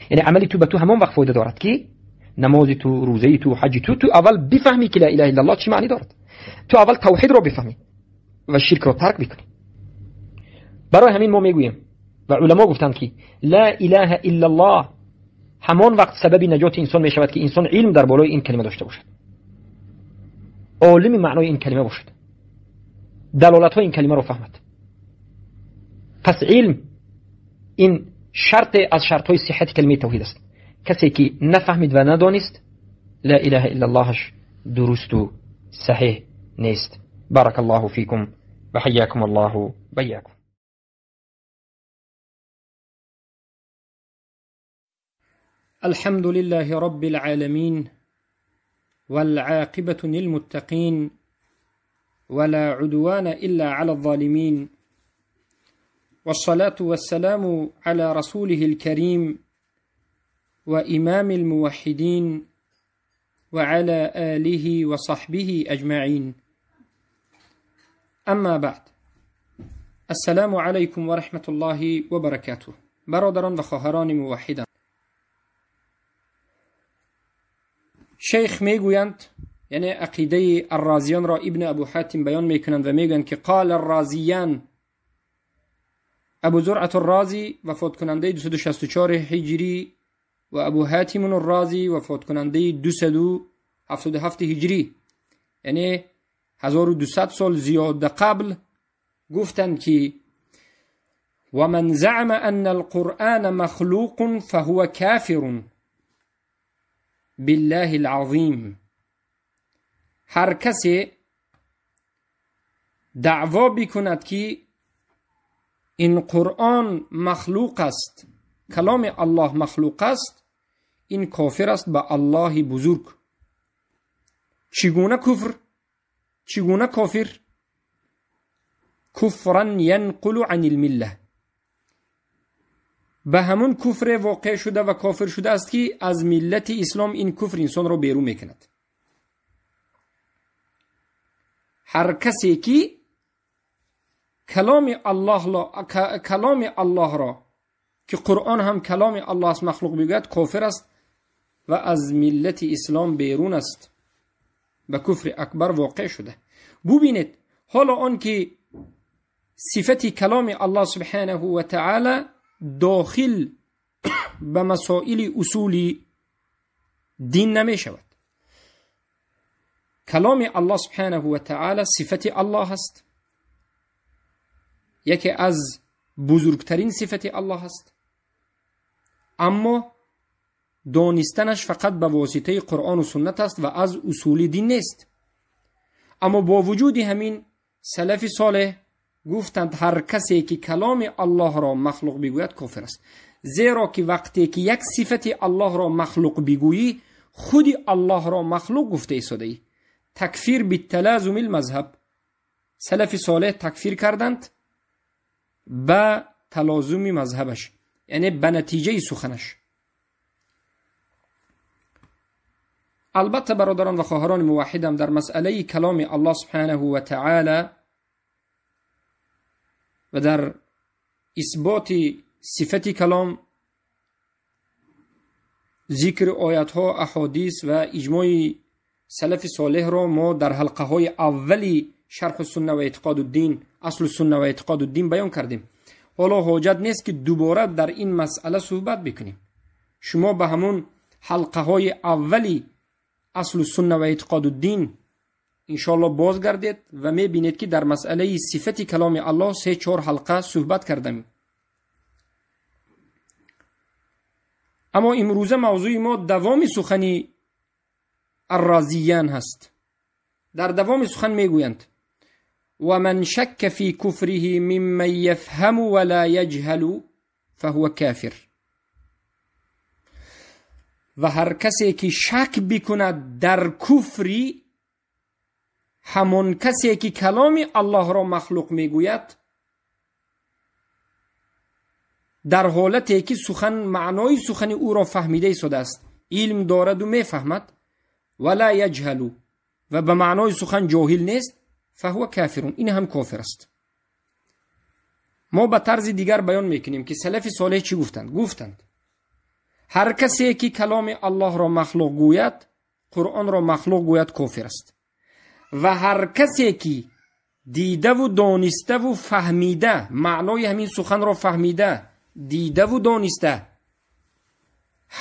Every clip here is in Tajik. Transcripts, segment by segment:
یعنی عملی تو به تو همان وقت فایده دارد که نماز تو، روزه تو، حج تو، تو اول بفهمی که لا اله الا الله چی معنی دارد. تو اول توحید رو بفهمی و شرک رو ترک بکنی. برای همین ما میگوییم و علما گفتند که لا اله الا الله همان وقت سبب نجات انسان میشود که انسان علم در بالای این کلمه داشته باشد، عالم معنای این کلمه باشد، دلالت های این کلمه رو فهمد. پس علم این شرط از شرط های صحت کلمه توحید است. کسی که نفهمید و ندانست لا اله الا اللهش درست و صحیح نیست. بارک الله فیکم و حیاکم الله بیاکم. الحمد لله رب العالمين والعاقبة للمتقين ولا عدوان إلا على الظالمين والصلاة والسلام على رسوله الكريم وإمام الموحدين وعلى آله وصحبه أجمعين. أما بعد، السلام عليكم ورحمة الله وبركاته. برادران و خواهران موحدان، شیخ میگویند، یعنی عقیده الرازیان را ابن ابو حاتم بیان میکنند و میگویند که قال الرازیان، ابو زرعة الرازی وفات کننده 264 هجری و ابو حاتم الرازی وفات کننده 277 هجری، یعنی 1200 سال زیاد قبل، گفتند که ومن زعم ان القرآن مخلوق فهو کافر بالله العظیم. هر کسی دعوا بکند که این قرآن مخلوق است، کلام الله مخلوق است، این کافر است به الله بزرگ. چگونه کفر؟ چگونه کافر؟ کفرا ینقل عن المله، به همون کفر واقع شده و کافر شده است که از ملت اسلام این کفر انسان را بیرون میکند. هر کسی که کلام الله را که قرآن هم کلام الله است مخلوق بگوید کافر است و از ملت اسلام بیرون است، به کفر اکبر واقع شده. ببینید حالا آن که صفت کلام الله سبحانه و تعالی داخل به مسائل اصولی دین نمی شود. کلام الله سبحانه و تعالی صفت الله است، یکی از بزرگترین صفت الله است، اما دانستنش فقط به واسطه قرآن و سنت است و از اصول دین نیست. اما با وجود همین سلف صالح گفتند هر کسی که کلام الله را مخلوق بگوید کافر است، زیرا که وقتی که یک صفت الله را مخلوق بگویی خود الله را مخلوق گفته ایستاده ای. تکفیر بالتلازم المذهب، سلف صالح تکفیر کردند به تلازم مذهبش، یعنی به نتیجه سخنش. البته برادران و خواهران موحدم در مسئله کلام الله سبحانه و تعالی و در اثبات صفت کلام ذکر آیت ها، احادیث و اجماع سلف صالح را ما در حلقه های اولی شرح السنه و اعتقاد الدین، اصل السنه و اعتقاد الدین بیان کردیم. حالا حاجت نیست که دوباره در این مسئله صحبت بکنیم. شما به همون حلقه های اولی اصل السنه و اعتقاد الدین انشاءالله بازگردید و میبینید که در مسئله صفت کلام الله 3-4 حلقه صحبت کردم. اما امروزه موضوع ما دوام سخنی الرازیان هست. در دوام سخن میگویند و من شک فی کفره ممن یفهم ولا یجهل فهو کافر. و هر کسی که شک بکند در کفری همون کسی که کلام الله را مخلوق میگوید، در حالتی که سخن معنای سخن او را فهمیده ایستاده است، علم دارد و میفهمد، ولا یجهل و به معنای سخن جاهل نیست، فهو کافرون، این هم کافر است. ما به طرز دیگر بیان میکنیم که سلف صالح چی گفتند؟ گفتند Ҳар касе ки каломи Аллоҳро махлуқ гӯяд, Қуръонро махлуқ гӯяд, кофир аст. Ва ҳар касе ки дидаву дониставу фаҳмида, маънои ҳамин суханро фаҳмида, дидаву дониста,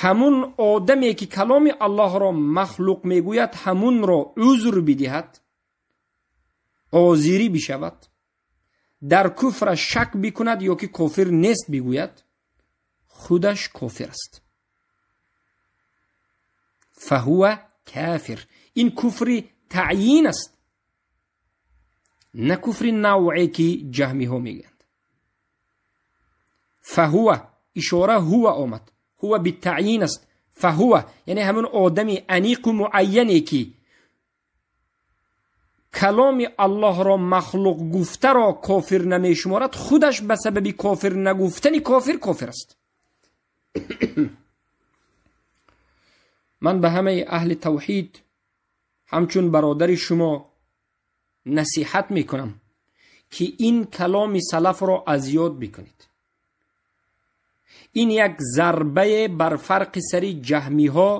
ҳамун одаме ки каломи Аллоҳро махлуқ мегӯяд, ҳамунро узр бидиҳад, озирӣ бишавад, дар куфраш шак бикунад ё ки кофир нест бигӯяд, худаш кофир аст. Фаҳува кафир. Ин куфри таъйин аст, на куфри навъе ки ҷаҳмиҳо мегӯянд. Фаҳува ишора ҳува омад, ҳува битаъйин аст. Фаҳува яъне ҳамун одами аниқу муайяне ки каломи Аллоҳро махлуқ гуфтаро кофир намешуморад, худаш ба сабаби кофир нагуфтани кофир кофир аст. Ман ба ҳамаи аҳли тавҳид ҳамчун бародари шумо насиҳат мекунам ки ин каломи салафро аз ёд бикунед. Ин як зарбае бар фарқи сари ҷаҳмиҳо,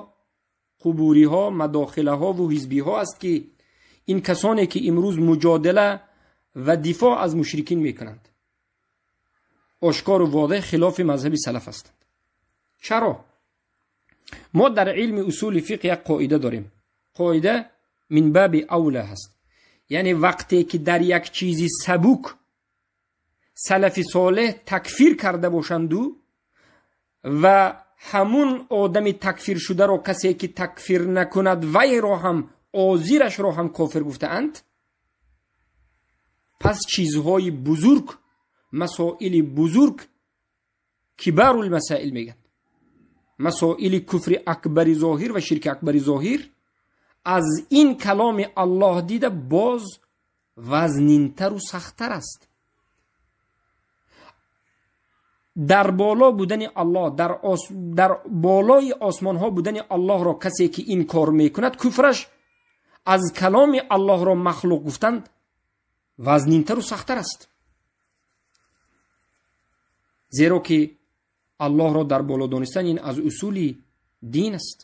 қубуриҳо, мадохилаҳо ву ҳизбиҳо аст ки ин касоне ки имрӯз муҷодила ва дифоъ аз мушрикин мекунанд, ошкору возеҳ хилофи мазҳаби салаф ҳастанд. Чаро? Мо дар илми усули фиқҳ як қоида дорем. Қоида мин баби авла ҳаст, яъне вақте ки дар як чизи сабук салафи солеҳ такфир карда бошанду ва ҳамун одами такфиршударо касе ки такфир накунад вайро ҳам озирашро ҳам кофир гуфтаанд, пас чизҳои бузург, масоили бузург, кибарул масаил мегӯянд, масоили куфри акбари зоҳир ва ширки акбари зоҳир аз ин каломи Аллоҳ дида боз вазнинтару сахттар аст. Дар боло будани Аллоҳ, дар болои осмонҳо будани Аллоҳро касе ки инкор мекунад, куфраш аз каломи Аллоҳро махлуқ гуфтан вазнинтару сахттар аст. Зеро ки Аллоҳро дар боло донистан ин аз усули дин аст.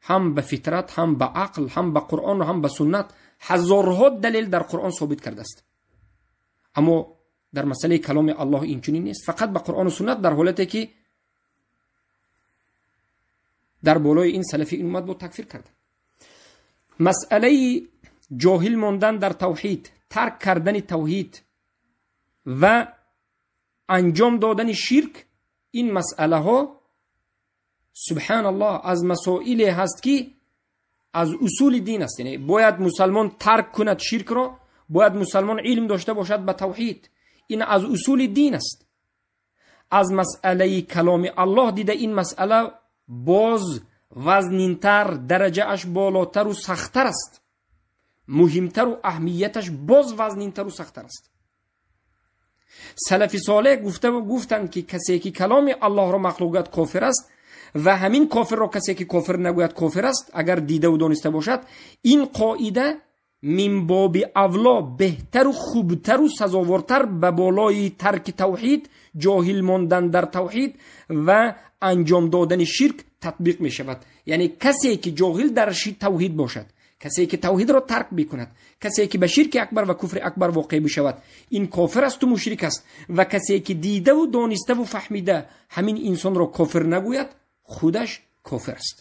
Ҳам ба фитрат, ҳам ба ақл, ҳам ба Қуръон, ҳам ба суннат ҳазорҳо далел дар Қуръон собит кардааст. Аммо дар масъалаи каломи Аллоҳ инчунин нест. Фақат ба Қуръону суннат дар ҳолате ки дар болои ин салафи ин уммат бо такфир карда. Масъалаи ҷоҳил мондан дар тавҳид, тарк кардани тавҳид ва анҷом додани ширк, ин масъалаҳо субҳаналлоҳ аз масоиле ҳаст ки аз усули дин аст. Яъне бояд мусалмон тарк кунад ширкро, бояд мусалмон илм дошта бошад ба тавҳид. Ин аз усули дин аст. Аз масъалаи каломи Аллоҳ дида ин масъала боз вазнинтар, дараҷааш болотару сахттар аст, муҳимтару аҳамияташ боз вазнинтару сахттар аст. Салафи солеҳ гуфтанд ки касе ки каломи Аллоҳро махлуқ гӯяд кофир аст ва ҳамин кофирро касе ки кофир нагӯяд кофир аст, агар дидаву дониста бошад. Ин қоида мин боби авло беҳтару хубтару сазовортар ба болои тарки тавҳид, ҷоҳил мондан дар тавҳид ва анҷом додани ширк татбиқ мешавад. Яъне касе ки ҷоҳил дар тавҳид бошад, касе ки тавҳидро тарк бикунад, касе ки ба ширки акбар ва куфри акбар воқеъ бишавад, ин кофир асту мушрик аст. Ва касе ки дидаву дониставу фаҳмида ҳамин инсонро кофир нагӯяд, худаш кофир аст.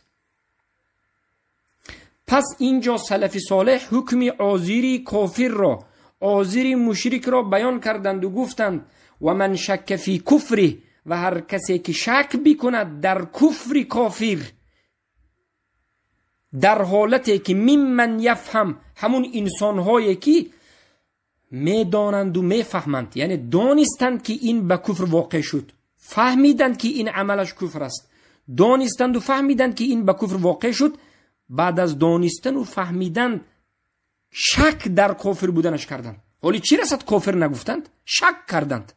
Пас инҷо салафи солеҳ ҳукми озири кофирро, озири мушрикро баён карданду гуфтанд: ва ман шакка фи куфриҳ, ва ҳар касе ки шак бикунад дар куфри кофир дар ҳолате ки мимман яфҳам, ҳамун инсонҳое ки медонанду мефаҳманд, яъне донистанд ки ин ба куфр воқеъ шуд, фаҳмиданд ки ин амалаш куфр аст, донистанду фаҳмиданд ки ин ба куфр воқеъ шуд, баъд аз донистану фаҳмидан шак дар кофир буданаш карданд. Ҳоли чӣ расад кофир нагуфтанд? Шак карданд.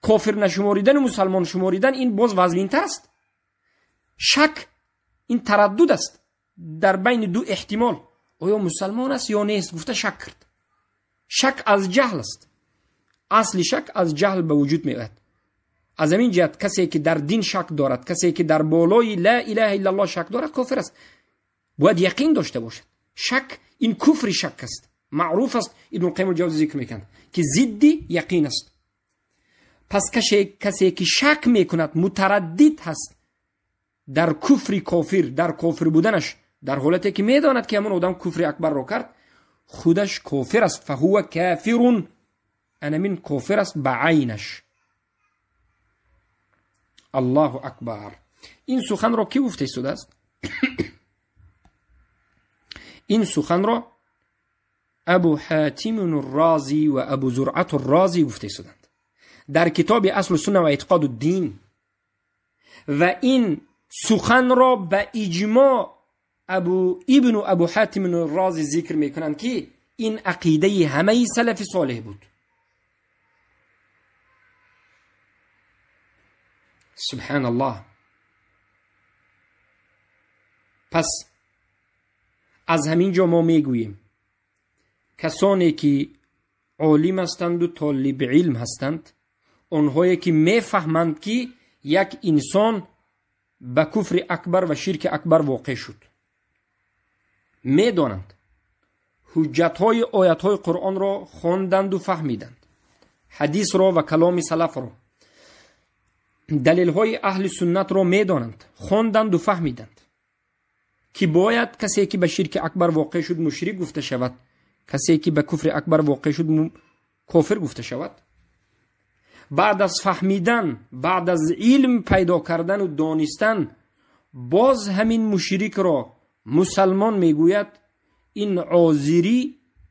Кофир нашуморидану мусалмон шуморидан ин боз вазнинтар аст. Шак ин тараддуд аст дар байни ду эҳтимол, оё мусалмон аст ё нест гуфта шак кард. Шак аз ҷаҳл аст. Асли шак аз ҷаҳл ба вуҷуд меояд. Аз ҳамин ҷиҳат касе ки дар дин шак дорад, касе ки дар болои ла илаҳа иллаллоҳ шак дорад, кофир аст. Бояд яқин дошта бошад. Шак ин куфри шак аст, маъруф аст. Ибн Қайим ал-Ҷавзӣ зикр мекунад ки зидди яқин аст. Пас касе ки шак мекунад, мутараддид ҳаст дар куфри кофир, дар кофир буданаш, дар ҳолате ки медонад ки ҳамон одам куфри акбарро кард, худаш кофир аст. Фаҳува кафирун, анамин кофир аст ба айнаш. Аллоҳу акбар. Ин суханро кӣ гуфта истодааст? Ин суханро Абу Ҳатим Розӣ ва Абу Зуръат Розӣ гуфта истоданд дар китоби Аслу сунна ва эътиқоду дин. Ва ин суханро ба иҷмоъ Абу ибну Абу Ҳатим Розӣ зикр мекунанд ки ин ақидаи ҳамаи салафи солеҳ буд. Субҳаналлоҳ. Пас аз ҳамин ҷо мо мегӯем касоне ки олим ҳастанду толиби илм ҳастанд, онҳое ки мефаҳманд ки як инсон ба куфри акбар ва ширки акбар воқеъ шуд, медонанд, ҳуҷҷатҳои оятҳои Қуръонро хонданду фаҳмиданд, ҳадисро ва каломи салафро, далелҳои аҳли суннатро медонанд, хонданду фаҳмиданд ки бояд касе ки ба ширки акбар воқеъ шуд мушрик гуфта шавад, касе ки ба куфри акбар воқеъ шуд кофир гуфта шавад. Баъд аз фаҳмидан, баъд аз илм пайдо кардану донистан, боз ҳамин мушрикро мусалмон мегӯяд, ин озирӣ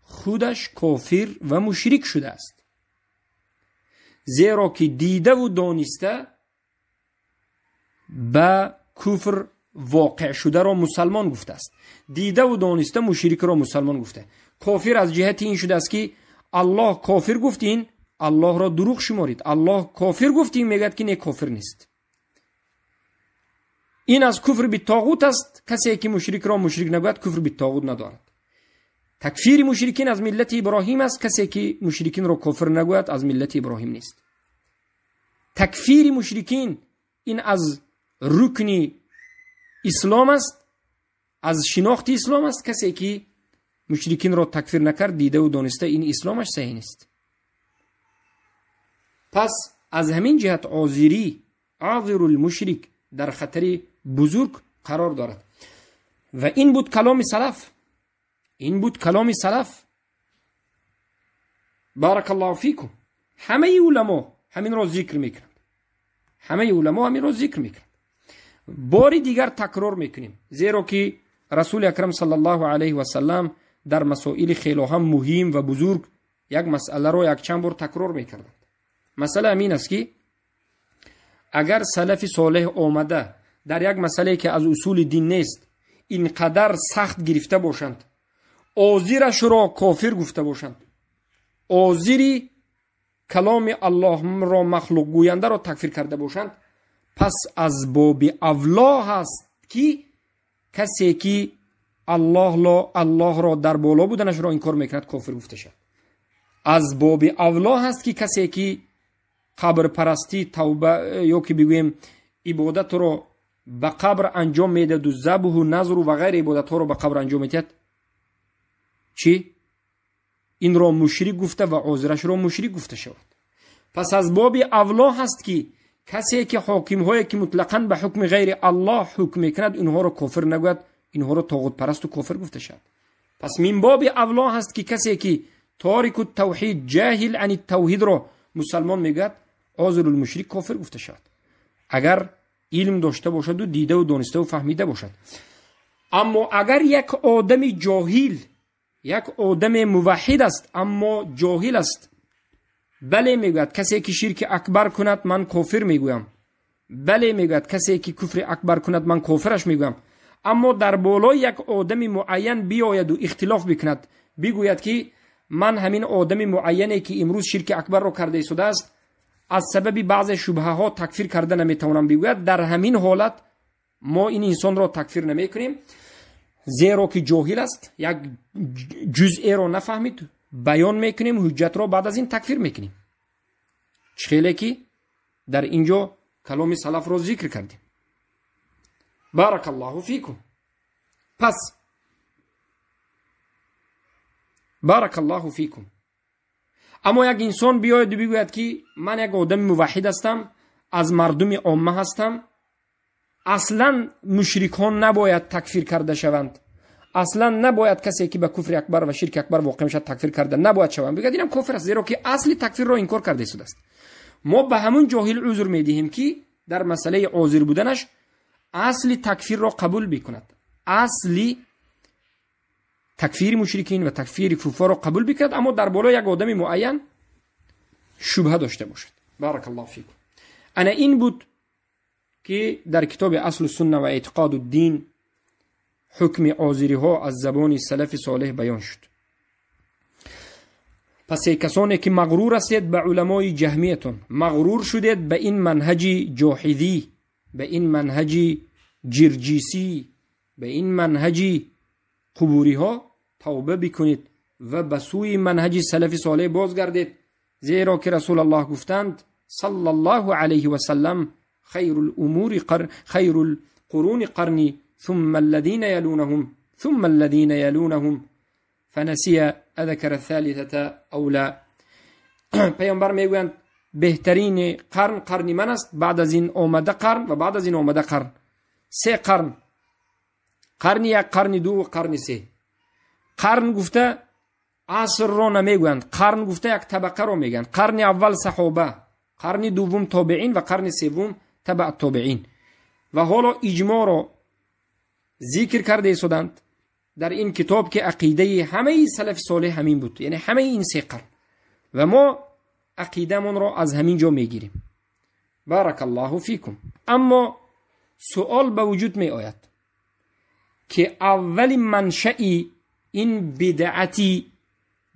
худаш кофир ва мушрик шудааст, зеро ки дидаву дониста ба куфр воқеъ шударо мусалмон гуфтааст, дидаву дониста мушрикро мусалмон гуфта. Кофир аз ҷиҳати ин шудааст ки Аллоҳ кофир гуфт, ин Аллоҳро дурӯғ шуморид. Аллоҳ кофир гуфт, ин мегӯяд ки не, кофир нест. Ин аз куфр битоғут аст. Касе ки мушрикро мушрик нагӯяд, куфр битоғут надорад. Такфири мушрикин аз миллати Иброҳим аст. Касе ки мушрикинро кофир нагӯяд, аз миллати Иброҳим нест. Такфири мушрикин ин аз рукни ислом аст, аз шинохти ислом аст. Касе ки мушрикинро такфир накард, дидаву дониста, ин исломаш саҳеҳ нест. Пас аз ҳамин ҷиҳат озирӣ, озирулмушрик дар хатари бузург қарор дорад. Ва ин буд каломи салаф, ин буд каломи салаф. Баракаллоҳу фикум. Ҳамаи уламо ҳаминро зикр мекунанд, ҳамаи уламо ҳаминро зикр мекунанд. Бори дигар такрор мекунем, зеро ки Расули акрам саллаллоҳу алайҳи васаллам дар масоили хело ҳам муҳим ва бузург як масъаларо якчанд бор такрор мекарданд. Масъала ҳамин аст ки агар салафи солеҳ омада дар як масъалае ки аз усули дин нест ин қадар сахт гирифта бошанд, озирашро кофир гуфта бошанд, озири каломи Аллоҳро махлуқ гӯяндаро такфир карда бошанд, пас аз боби авло ҳаст ки касе ки Аллоҳро дар боло буданашро инкор мекунад, кофир гуфта шавад. Аз боби авло ҳаст ки касе ки қабрпарастӣ, тавба ё ки бигӯем ибодатро ба қабр анҷом медиҳаду забҳу назру ва ғайри ибодатҳоро ба қабр анҷом медиҳад, чӣ? Инро мушрик гуфта ва озирашро мушрик гуфта шавад. Пас аз боби авло ҳаст ки касе ки ҳокимҳое ки мутлақан ба ҳукми ғайри Аллоҳ ҳукм мекунад, инҳоро кофир нагӯяд, инҳоро тоғутпарасту кофир гуфта шавад. Пас мин боби авло ҳаст ки касе ки торику тавҳид, ҷоҳил ани тавҳидро мусалмон мегӯяд, озирулмушрик кофир гуфта шавад, агар илм дошта бошаду дидаву дониставу фаҳмида бошад. Аммо агар як одами ҷоҳил, як одами муваҳҳид аст, аммо ҷоҳил аст, бале мегӯяд касе ки ширки акбар кунад ман кофир мегӯям, бале мегӯяд касе ки куфри акбар кунад ман кофираш мегӯям, аммо дар болои як одами муайян биояду ихтилоф бикунад, бигӯяд ки ман ҳамин одами муайяне ки имрӯз ширки акбарро карда истодааст аз сабаби баъзе шубҳаҳо такфир карда наметавонам бигӯяд, дар ҳамин ҳолат мо ин инсонро такфир намекунем, зеро ки ҷоҳил аст, як ҷузъеро нафаҳмид, баён мекунем ҳуҷҷатро, баъд аз ин такфир мекунем. Чӣ хеле ки дар инҷо каломи салафро зикр кардем. Барак Аллоҳу фикум. Пас барак Аллоҳу фикум. Аммо як инсон биёяду бигӯяд, ки ман як одами муваҳҳид ҳастам, аз мардуми омма ҳастам, аслан мушрикҳо набояд такфир карда шаванд, аслан набояд касе ки ба куфри акбар ва ширки акбар воқеъ мешавад такфир карда набояд шаванд, бигӯяд инам кофир аст, зеро ки асли такфирро инкор карда истодааст. Мо ба ҳамун ҷоҳил узр медиҳем, ки дар масъалаи озир буданаш асли такфирро қабул бикунад, асли такфири мушрикин ва такфири куффорро қабул бикунад, аммо дар болои як одами муайян шубҳа дошта бошад. Барак Аллоҳу фикум. Ана ин буд ки дар китоби Аслу сунна ва эътиқоду дин ҳукми озириҳо аз забони салафи солеҳ баён шуд. Пас эй касоне ки мағрур ҳастед ба уламои ҷаҳмиятон, мағрур шудед ба ин манҳаҷи ҷоҳидӣ, ба ин манҳаҷи ҷирҷисӣ, ба ин манҳаҷи қубуриҳо, тавба бикунед ва ба сӯи манҳаҷи салафи солеҳ бозгардед, зеро ки Расулаллоҳ гуфтанд саллаллоҳу алайҳи васаллам: خير القرون قرني ثم الذين يلونهم ثم الذين يلونهم فنسي أذكر الثالثة أو لا. پیامبر میگویند بهترین قرن قرن من است، بعد از این آمده قرن و بعد از این آمده قرن. سه قرن، قرن یک، قرن دو و قرن سه. قرن گفته عصر را نمیگویند، قرن گفته یک طبقه را میگویند. قرن اول صحابه، قرن دوم تابعین و قرن سوم تبع تابعین. و حالا اجماع را ذکر کرده ایستادند در این کتاب که عقیده همه سلف صالح همین بود، یعنی همه این سه قرن، و ما عقیده‌مون را از همین جا میگیریم. بارک الله فیکم. اما سوال به وجود می آید که اول منشأ این بدعتی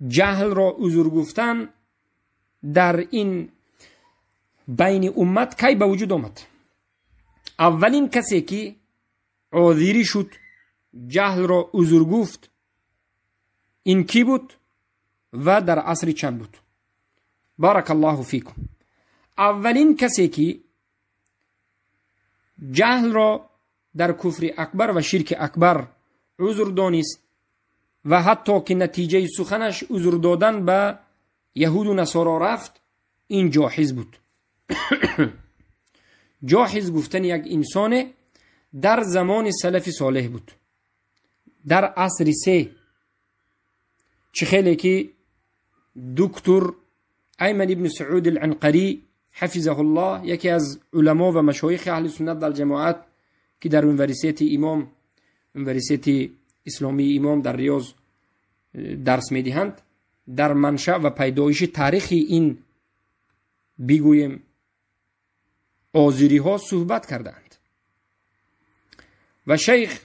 جهل را عذر گفتن در این بین امت کی به وجود آمد؟ اولین کسی که عذری شد، جهل را عذر گفت، این کی بود و در عصر چند بود؟ بارک الله فیکم. اولین کسی که جهل را در کفر اکبر و شرک اکبر عذر دانست و حتی که نتیجه سخنش عذر دادن به یهود و نصارا رفت، این جاحظ بود. جاحظ گفتن یک انسان در زمان سلف صالح بود، در عصر سه، چه خیلی که دکتر ایمن ابن سعود العنقری حفظه الله، یکی از علما و مشایخ اهل سنت در جماعت که در university امام، university اسلامی امام در ریاض درس میدهند، در منشأ و پیدایش تاریخی این بگوییم آذری ها صحبت کردند. و شیخ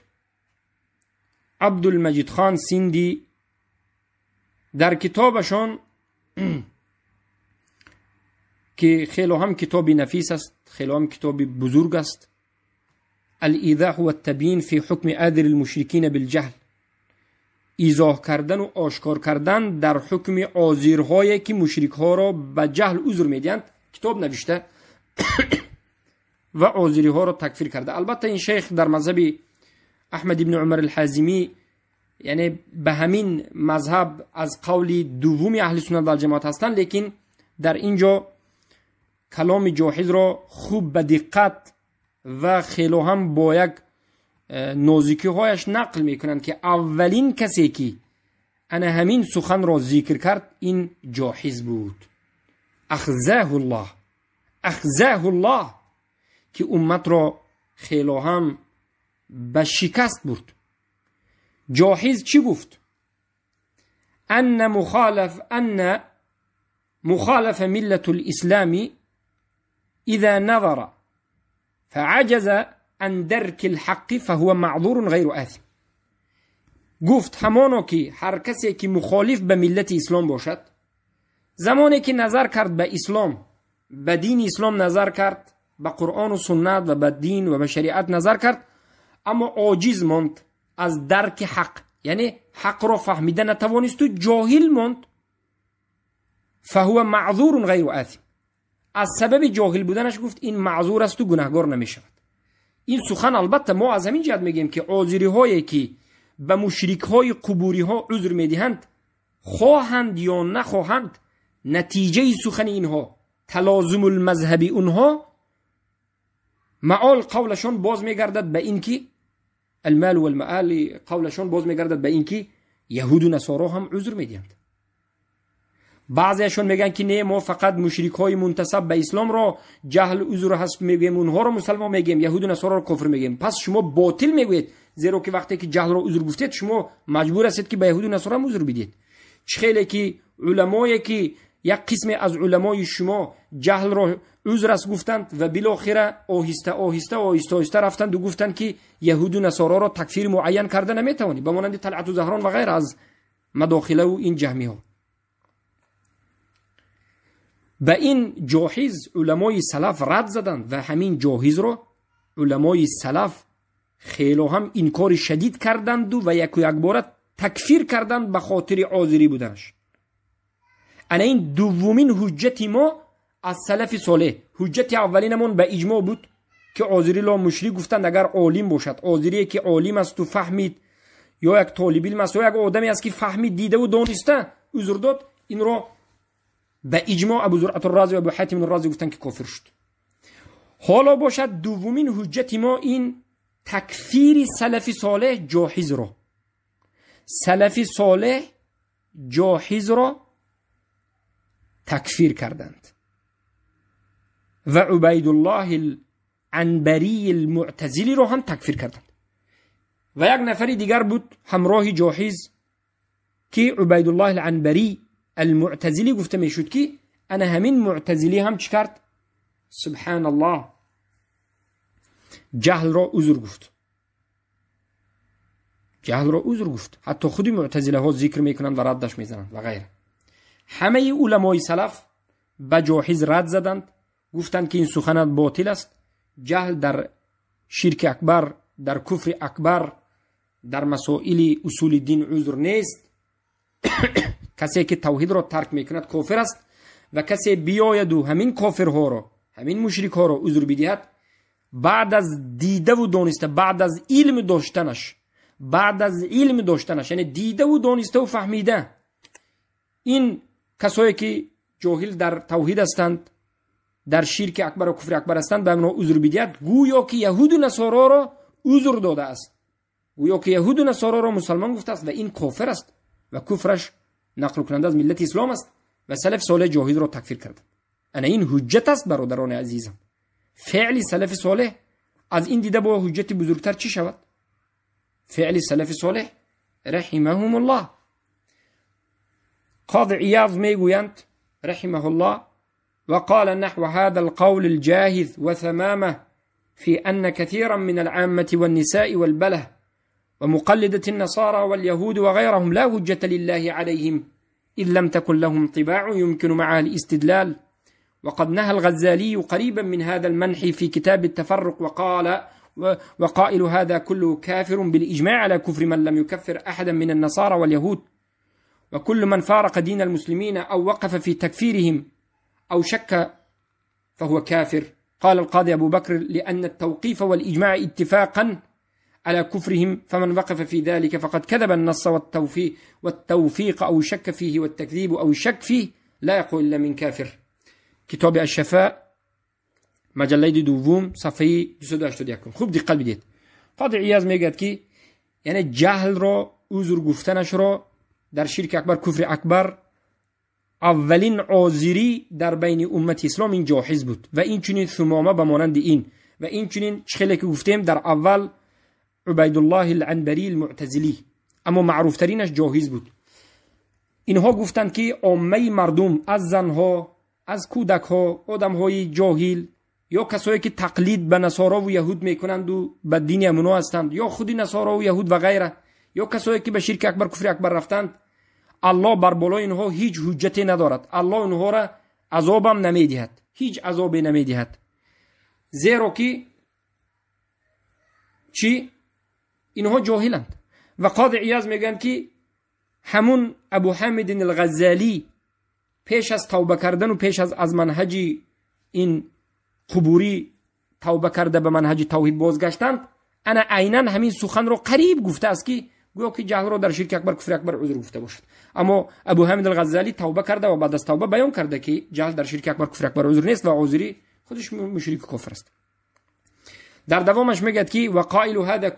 عبدالمجید خان سیندی در کتابشان که خیلی هم کتاب نفیس است، خیلی هم کتاب بزرگ است، الایضاح و التبیین فی حکم آذر المشرکین بالجهل، ایضاح کردن و آشکار کردن در حکم آذرهایی که مشرکها را به جهل عذر میدهند، کتاب نوشته و آذری ها را تکفیر کرده. البته این شیخ در مذهب احمد ابن عمر الحازمی، یعنی به همین مذهب از قول دوم اهل سنت و جماعت هستند، لیکن در اینجا کلام جاحظ را خوب به دقت و خیلی هم با یک نازکی هایش نقل میکنند که اولین کسی که انا همین سخن را ذکر کرد این جاحظ بود. اخزاه الله، اخزاه الله، که امت را خیلی هم به شکست برد. جاحظ چی گفت؟ ان مخالف ملة الإسلام إذا نظر فعجز عن درك الحق فهو معذور غیر آثم. گفت همانو که هر کسی که مخالف به ملت اسلام باشد، زمانی که نظر کرد به اسلام، به دین اسلام نظر کرد، به قرآن و سنت و به دین و به شریعت نظر کرد، اما عاجز ماند از درک حق، یعنی حق را فهمیده نتوانست و جاهل ماند، فهو معذور غیر آثم. Аз сабаби ҷоҳил буданаш гуфт ин маъзур асту гунаҳгор намешавад. Ин сухан албатта мо аз ҳамин ҷиҳат мегӯем, ки озириҳое ки ба мушрикҳои қубуриҳо узр медиҳанд, хоҳанд ё нахоҳанд, натиҷаи сухани инҳо, талозумулмазҳаби онҳо, маол қавлашон боз мегардад ба ин ки алмал валмаал қавлашон боз мегардад ба ин ки яҳуду насоро ҳам узр медиҳанд. Баъзеашон мегӯянд ки не, мо фақат мушрикҳои мунтасаб ба исломро ҷаҳл узр ҳаст мегӯем, онҳоро мусалмон мегӯем, яҳуду насороро кофир мегӯем. Пас шумо ботил мегӯед, зеро ки вақте ки ҷаҳлро узр гуфтед, шумо маҷбур ҳастед ки ба яҳуду насоро ҳам узр бидиҳед. Чӣ хеле ки уламое ки як қисме аз уламои шумо ҷаҳлро узр аст гуфтанд ва билохира оҳиста оҳиста оҳиста оҳиста рафтанду гуфтанд ки яҳуду насороро такфири муайян карда наметавонӣ, ба монанди Талъату Заҳрон ва ғайра аз мадохилаву ин ҷаҳмиҳо. Ба ин ҷоҳиз уламои салаф рад заданд ва ҳамин ҷоҳизро уламои салаф хело ҳам инкори шадид карданду ва яку якбора такфир карданд ба хотири озирӣ буданаш. Ана ин дуввумин ҳуҷҷати мо аз салафи солеҳ. Ҳуҷҷати аввалинамон ба иҷмоъ буд ки озириро мушрик гуфтанд агар олим бошад, озирие ки олим асту фаҳмид, ё як толибилм аст, ё як одаме аст ки фаҳмид, дидаву дониста узр дод, инро ба иҷмоъ Абу Зуръат Рази ва Абу Ҳатим Рази гуфтанд ки кофир шуд. Ҳоло бошад дуввумин ҳуҷҷати мо ин такфири салафи солеҳ ҷоҳизро. Салафи солеҳ ҷоҳизро такфир карданд ва Убайдуллоҳ Анбарии Муътазилиро ҳам такфир карданд. Ва як нафари дигар буд ҳамроҳи ҷоҳиз ки Убайдуллоҳ Анбарӣ المعتزلی گفته میشد که انا همین معتزلی هم چی کرد؟ سبحان الله، جهل را عذر گفت. جهل را عذر گفت. حتی خودی معتزله ها ذکر میکنند و ردش میزنند و غیره. همه علمای سلف به جاحظ رد زدند، گفتند که این سخنت باطل است. جهل در شرک اکبر، در کفر اکبر، در مسائل اصول دین عذر نیست. کسی که توحید را ترک میکند کافر است و کسی بیاید و همین کافرها را، همین مشرکها را عذر بدهد، بعد از دیده و دانسته، بعد از علم داشتنش، بعد از علم داشتنش، یعنی دیده و دانسته و فهمیده، این کسایی که جاهل در توحید هستند، در شرک اکبر و کفر اکبر هستند، به آنها عذر بدهد، گویا که یهود و نصارا را عذر داده است، گویا که یهود و نصارا را مسلمان گفته است و این کافر است و کفرش نقل کننده از ملت اسلام است و سلف صالح جاهل را تکفیر کرد. انا این حجت است برادران عزیزم. فعل سلف صالح از این دیده با حجت بزرگتر چی شود؟ فعل سلف صالح رحمهم الله. قاضي عياض میگویند رحمه الله: وقال نحو هذا القول الجاهز وثمامه في أن كثيرا من العامة والنساء والبله ومقلدة النصارى واليهود وغيرهم لا حجة لله عليهم إذ لم تكن لهم طباع يمكن معها الاستدلال. وقد نهى الغزالي قريبا من هذا المنح في كتاب التفرق وقال: وقائل هذا كله كافر بالإجماع على كفر من لم يكفر أحدا من النصارى واليهود، وكل من فارق دين المسلمين أو وقف في تكفيرهم أو شك فهو كافر. قال القاضي أبو بكر: لأن التوقيف والإجماع اتفاقا على كفرهم، فمن وقف في ذلك فقد كذب النص والتوفيق أو شك فيه، والتكذيب أو الشك فيه لا يقول إلا من كافر. کتاب الشفاء مجله دوم صفحه 281. خوب دقت بدید. قاضی عیاض میگه که یعنی جهل را عذر گفتنش را در شرک اکبر، کفر اکبر، اولین عاذری در بین امت اسلام این جاحظ بود و این چنین ثمامه به مانند این و این چنین چخله که گفتیم در اول عبیدالله العنبری المعتزلی، اما معروف ترینش جاحظ بود. اینها گفتند که عامه مردم از زنها، از کودکها، آدمهای جاهل یا کسایی که تقلید به نصارا و یهود میکنند و به دین امونا هستند، یا خودی نصارا و یهود و غیره، یا کسایی که به شرک اکبر، کفر اکبر رفتند، الله بر بالای اینها هیچ حجتی ندارد. الله اینها را عذابم نمیدهد، هیچ عذابی نمیدهد، زیرا که چی؟ اینها جاهلند. و قاضی عیاض میگن که همون ابو حامد الغزالی پیش از توبه کردن و پیش از منهج ин қубурӣ тавба карда ба манҳаҷи тавҳид бозгаштанд, ана айнан ҳамин суханро қариб гуфтааст, ки гӯё ки ҷаҳлро дар ширки акбар, куфри акбар узр гуфта бошад. Аммо Абу Ҳамид ал-Ғаззалӣ тавба карда ва баъд аз тавба баён карда, ки ҷаҳл дар ширки акбар, куфри акбар узр нест ва озирӣ худаш мушрики кофир аст. Дар давомаш мегӯяд, ки ва қоилу ҳада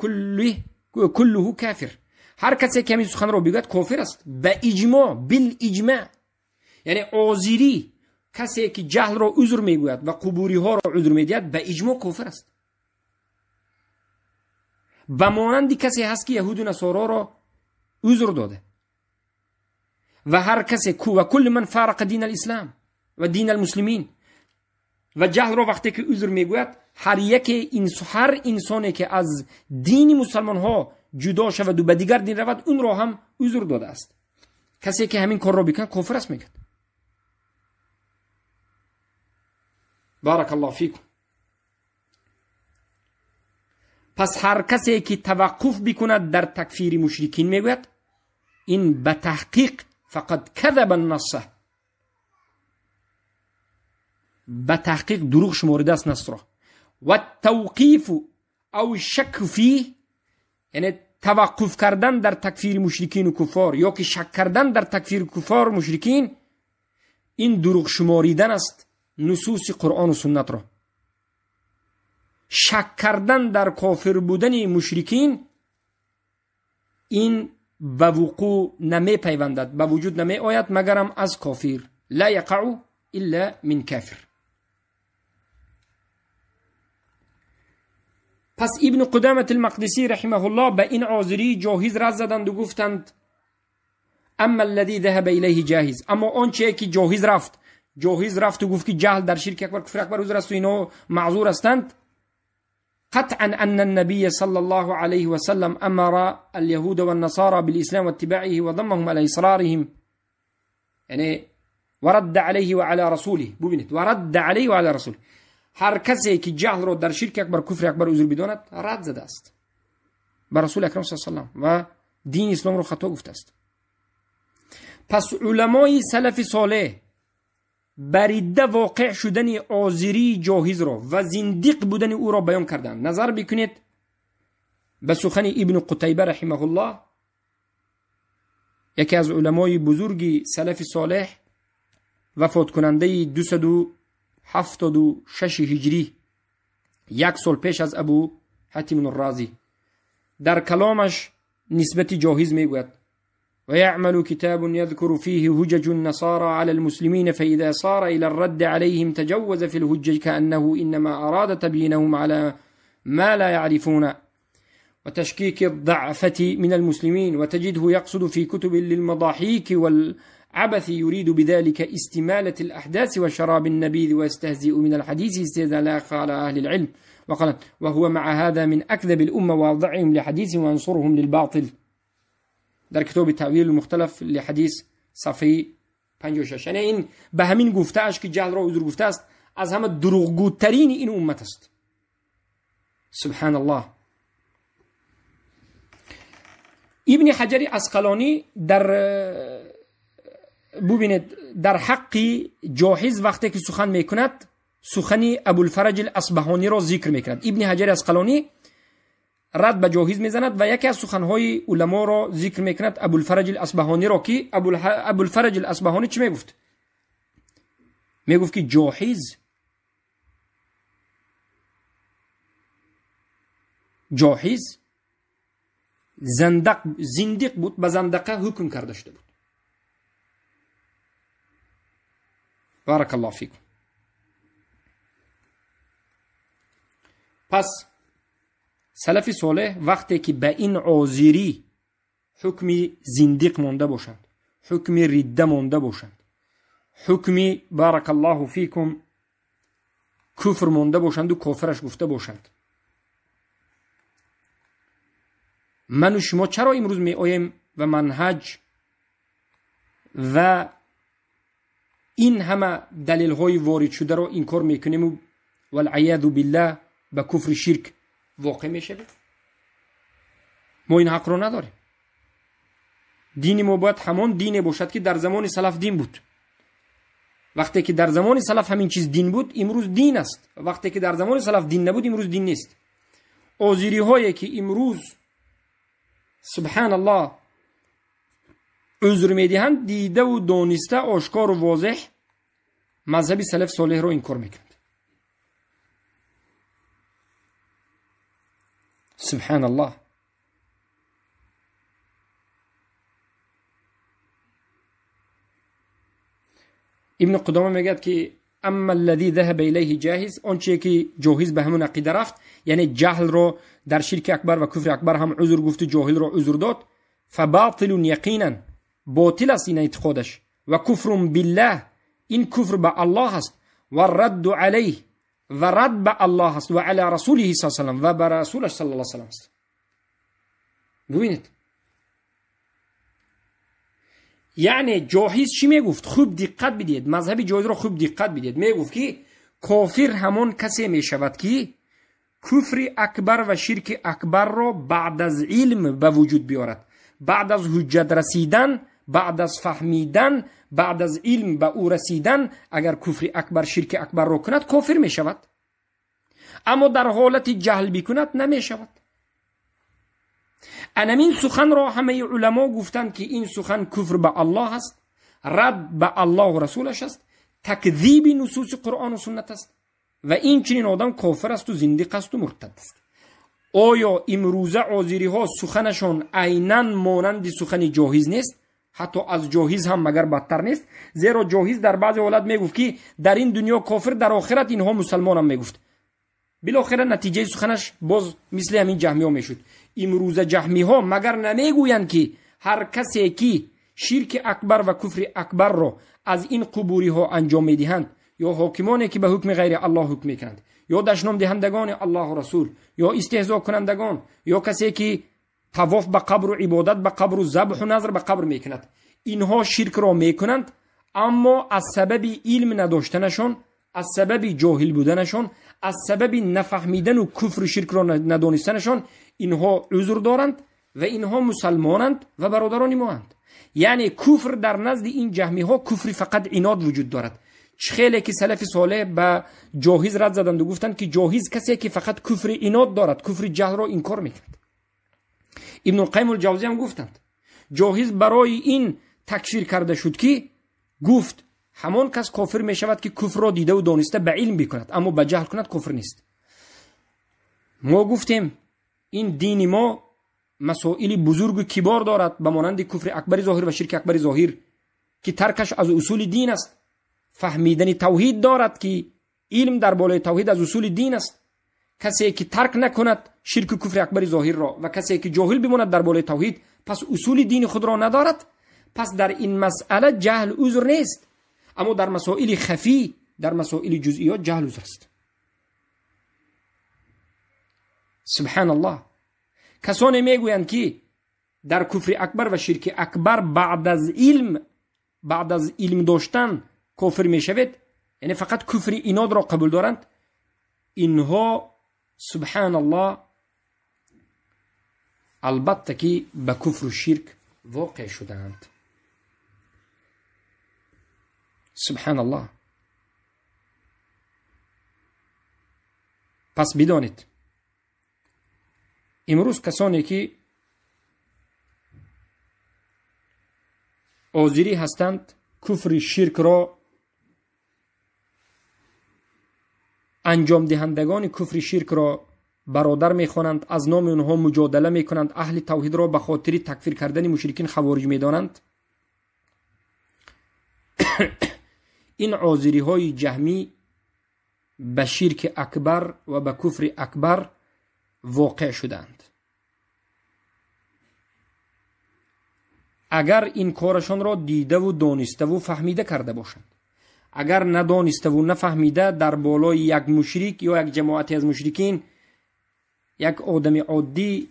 куллуҳу кафир, ҳар касе ки ҳамин суханро бигӯяд, кофир аст ба иҷмо, бил иҷмаъ. Яъне озирӣ касе ки ҷаҳлро узр мегӯяд ва қубуриҳоро узр медиҳад, ба иҷмо кофир аст. Ба монанди касе ҳаст, ки яҳуду насороро узр дода ва ҳар касе ва кулли ман фарақа дин алислам ва дин алмуслимин. Ва ҷаҳлро вақте ки узр мегӯяд, ҳар яке, ҳар инсоне ки аз дини мусалмонҳо ҷудо шаваду ба дигар дин равад, унро ҳам узр додааст. Касе ки ҳамин корро бикунад, кофир аст, мегӯяд. Барак Аллоҳ фикум. Пас ҳар касе ки таваққуф бикунад дар такфири мушрикин, мегӯяд, ин ба таҳқиқ фақат кадаба насса, ба таҳқиқ дурӯғ шуморидааст насро. Ва тавқифу ав шакку фих, яъне таваққуф кардан дар такфири мушрикину куффор ё ки шак кардан дар такфири куффор мушрикин, ин дурӯғ шуморидан аст нусуси Қуръону суннатро. Шак кардан дар кофир будани мушрикин ин ба вуқӯъ намепайвандад, ба вуҷуд намеояд, магарам аз кофир. Ла яқау илла мин кафир. Пас Ибну Қудамат ал-Мақдисӣ раҳимаҳуллоҳ ба ин озирии ҷоҳиз рад заданду гуфтанд: амма аллади даҳаба илайҳи ҷоҳиз, аммо он чие ки ҷоҳиз рафт, ҷоҳиз рафту гуфт, ки ҷаҳл дар ширки акбар, куфри акбар узр асту ино маъзур ҳастанд. قطعا أن النبي صلى الله عليه وسلم أمر اليهود والنصارى بالإسلام واتباعه وضمهم على إصرارهم، يعني ورد عليه وعلى رسوله. ببینید، ورد عليه وعلى رسوله. هر کسی که جهل رو در شرک اکبر، کفر اکبر عذر بداند، رد زده است بر رسول اکرم صلی الله علیه و سلم و دین اسلام رو خطا گفته است. پس علمای سلف صالح بریده واقع شدن آزری جاهز را و زندیق بودن او را بیان کردند. نظر بکنید به سخن ابن قتیبه رحمه الله، یکی از علمای بزرگ سلف صالح، وفات کننده 276 هجری، یک سال پیش از ابو حاتم الرازی، در کلامش نسبت جاهز میگوید: ويعمل كتاب يذكر فيه هجج النصارى على المسلمين، فإذا صار إلى الرد عليهم تجوز في الهجج كأنه إنما أراد تبيينهم على ما لا يعرفون وتشكيك الضعفة من المسلمين، وتجده يقصد في كتب للمضاحيك والعبث، يريد بذلك استمالة الأحداث وشراب النبيذ، ويستهزئ من الحديث استهزاء لا يخفى على أهل العلم. وقال: وهو مع هذا من أكذب الأمة وأضعهم لحديث وأنصرهم للباطل. در کتاب تأویل مختلف لحدیث صفحه 56. یعنی این به همین گفته اش که جهل را عذر گفته است، از همه دروغگوترین این امت است. سبحان الله. ابن حجر عسقلانی در ببینید در حق جاحظ وقتی که سخن میکند، سخن ابوالفرج الاصبهانی را ذکر میکند. ابن حجر عسقلانی رد به جاهز میزند و یکی از سخنهای علما را ذکر میکند، ابوالفرج الاصبهانی را، که ابوالفرج الاصبهانی چی میگفت؟ میگفت که جاحظ زندق بود، به زندقه حکم کرده شده بود. بارک الله فیکم. پس سلف صالح وقتی که به این عازری حکم زندیق مانده باشند، حکم رده مانده باشند، حکم بارک الله فیکم کفر مانده باشند و کافرش گفته باشند، من و شما چرا امروز می آییم و منهج و این همه دلیل های وارد شده را انکار میکنیم و والعیاذ بالله به کفر شرک واقع میشه؟ ما این حق رو نداریم. دین ما باید همان دینی باشد که در زمان سلف دین بود. Вақте ки дар замони салаф ҳамин чиз дин буд, имрӯз дин аст. Вақте ки дар замони салаф дин набуд, имрӯз дин нест. Озириҳое ки имрӯз субҳаналлоҳ узр медиҳанд, дидаву дониста ошкору возеҳ мазҳаби салаф солеҳро инкор мекунанд. Субҳаналлоҳ. Ибн Қудома мегӯяд ки амма аллази заҳаба илайҳи ҷоҳиз, он чие ки ҷоҳиз ба ҳамон ақида рафт, яъне ҷаҳлро дар ширки акбар ва куфри акбар ҳам узр гуфту ҷоҳилро узр дод, фабатилун яқинан, ботил аст ин эътиқодаш, ва куфрун биллаҳ, ин куфр ба Аллоҳ аст, ва радду алайҳ, ва рад ба Аллоҳ аст, ва ала расулиҳи саллаллоҳу алайҳи васаллам, ва ба расулаш саллаллоҳу алайҳи васаллам аст. Бубинед, яъне ҷоҳиз чӣ мегуфт? Хуб диққат бидиҳед, мазҳаби ҷоҳизро хуб диққат бидиҳед. Мегуфт ки кофир ҳамон касе мешавад ки куфри акбар ва ширки акбарро баъд аз илм ба вуҷуд биёрад, баъд аз ҳуҷҷат расидан, баъд аз фаҳмидан, баъд аз илм ба ӯ расидан, агар куфри акбар ширки акбарро кунад кофир мешавад, аммо дар ҳолати ҷаҳл бикунад намешавад. Анамин суханро ҳамаи уламо гуфтанд ки ин сухан куфр ба Аллоҳ аст, рад ба Аллоҳу расулаш аст, такзиби нусуси Қуръону суннат аст ва ин чунин одам кофир асту зиндиқ асту муртад аст. Оё имрӯза озириҳо суханашон айнан монанди сухани ҷоҳиз нест? Ҳатто аз ҷоҳиз ҳам магар бадтар нест? Зеро ҷоҳиз дар баъзе ҳолат мегуфт ки дар ин дунё кофир, дар охират инҳо мусалмонам мегуфт. Билохира натиҷаи суханаш боз мисли ҳамин ҷаҳмиҳо мешуд. Имрӯза ҷаҳмиҳо магар намегӯянд ки ҳар касе ки ширки акбар ва куфри акбарро аз ин қубуриҳо анҷом медиҳанд, ё ҳокимоне ки ба ҳукми ғайри Аллоҳ ҳукм мекунанд, ё дашномдиҳандагони Аллоҳу расул, ё истеҳзокунандагон, ё касе ки тавоф ба қабру ибодат ба қабру забҳу назр ба қабр мекунад, инҳо ширкро мекунанд, аммо аз сабаби илм надоштанашон, аз сабаби ҷоҳил буданашон, аз сабаби нафаҳмидану куфру ширкро надонистанашон инҳо узр доранд ва инҳо мусалмонанд ва бародарони моанд. Яъне куфр дар назди ин ҷаҳмиҳо куфри фақат инод вуҷуд дорад. Чӣ хеле ки салафи солеҳ ба ҷоҳиз рад заданду гуфтанд ки ҷоҳиз касе ки фақат куфри инод дорад, куфри ҷаҳлро инкор мекунад. Ибнулқайим улҷавзӣ ҳам гуфтанд ҷоҳиз барои ин такфир карда шуд ки гуфт ҳамон кас кофир мешавад ки куфрро дидаву дониста ба илм бикунад, аммо ба ҷаҳл кунад кофир нест. Мо гуфтем ин дини мо масоили бузургу кибор дорад, ба монанди куфри акбари зоҳир ва ширки акбари зоҳир ки таркаш аз усули дин аст. Фаҳмидани тавҳид дорад ки илм дар болои тавҳид аз усули дин аст. Касе ки тарк накунад ширку куфри акбари зоҳирро ва касе ки ҷоҳил бимонад дар болои тавҳид, пас усули дини худро надорад. Пас дар ин масъала ҷаҳл узр нест, аммо дар масоили хафӣ, дар масоили ҷузъиёт ҷаҳл узр аст. Субҳаналлоҳ. Касоне мегӯянд ки дар куфри акбар ва ширки акбар баъд аз илм доштан кофир мешавед, яъне фақат куфри инодро қабул доранд, инҳо субҳаналлоҳ албатта ки ба куфру ширк воқеъ шудаанд. Субҳаналлоҳ. Пас бидонед имрӯз касоне ки озирӣ ҳастанд, куфри ширкро анҷомдиҳандагони куфри ширкро бародар мехонанд, аз номи онҳо муҷодала мекунанд, аҳли тавҳидро ба хотири такфир кардани мушрикин хавориҷ медонанд. Ин озириҳои ҷаҳмӣ ба ширки акбар ва ба куфри акбар воқеъ шудаанд. Агар ин корашонро дидаву дониставу фаҳмида карда бошанд, агар надониставу нафаҳмида дар болои як мушрик ё як ҷамоате аз мушрикин як одами оддӣ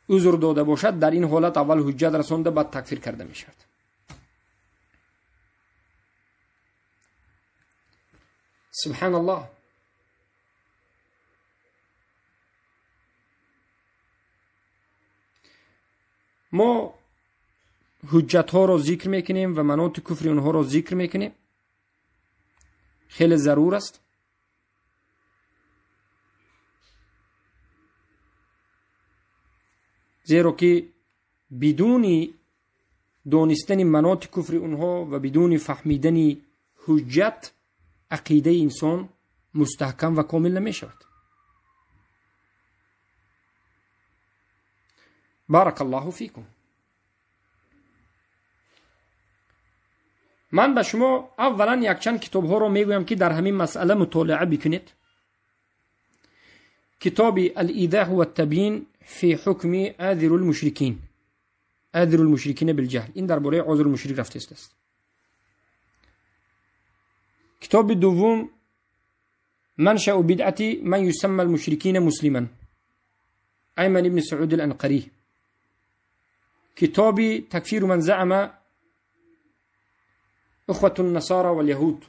узр дода бошад, дар ин ҳолат аввал ҳуҷҷат расонда, баъд такфир карда мешавад. Субҳаналлоҳ. Мо ҳуҷҷатҳоро зикр мекунем ва маноти куфри онҳоро зикр мекунем. хеле зарур аст. Зеро ки бидуни донистани маноти куфри онҳо ва бидуни фаҳмидани ҳуҷҷат ақидаи инсон мустаҳкам ва комил намешавад. Баракаллоҳу фикум. Ман ба шумо аввалан якчанд китобҳоро мегӯям, ки дар ҳамин масъала мутолиа бикунед. Китоби Ал-Идаҳу ват-Табйин фи ҳукми азирул мушрикин, азирул мушрикина билҷаҳл, ин дар бораи озрул мушрик рафтааст. Китоби дуввум Маншау бидъати ман юсамма ал-мушрикина муслиман, Айман ибни Сауд ал-Анқарӣ. Китоби Такфиру ман заама أخوة النصارى واليهود.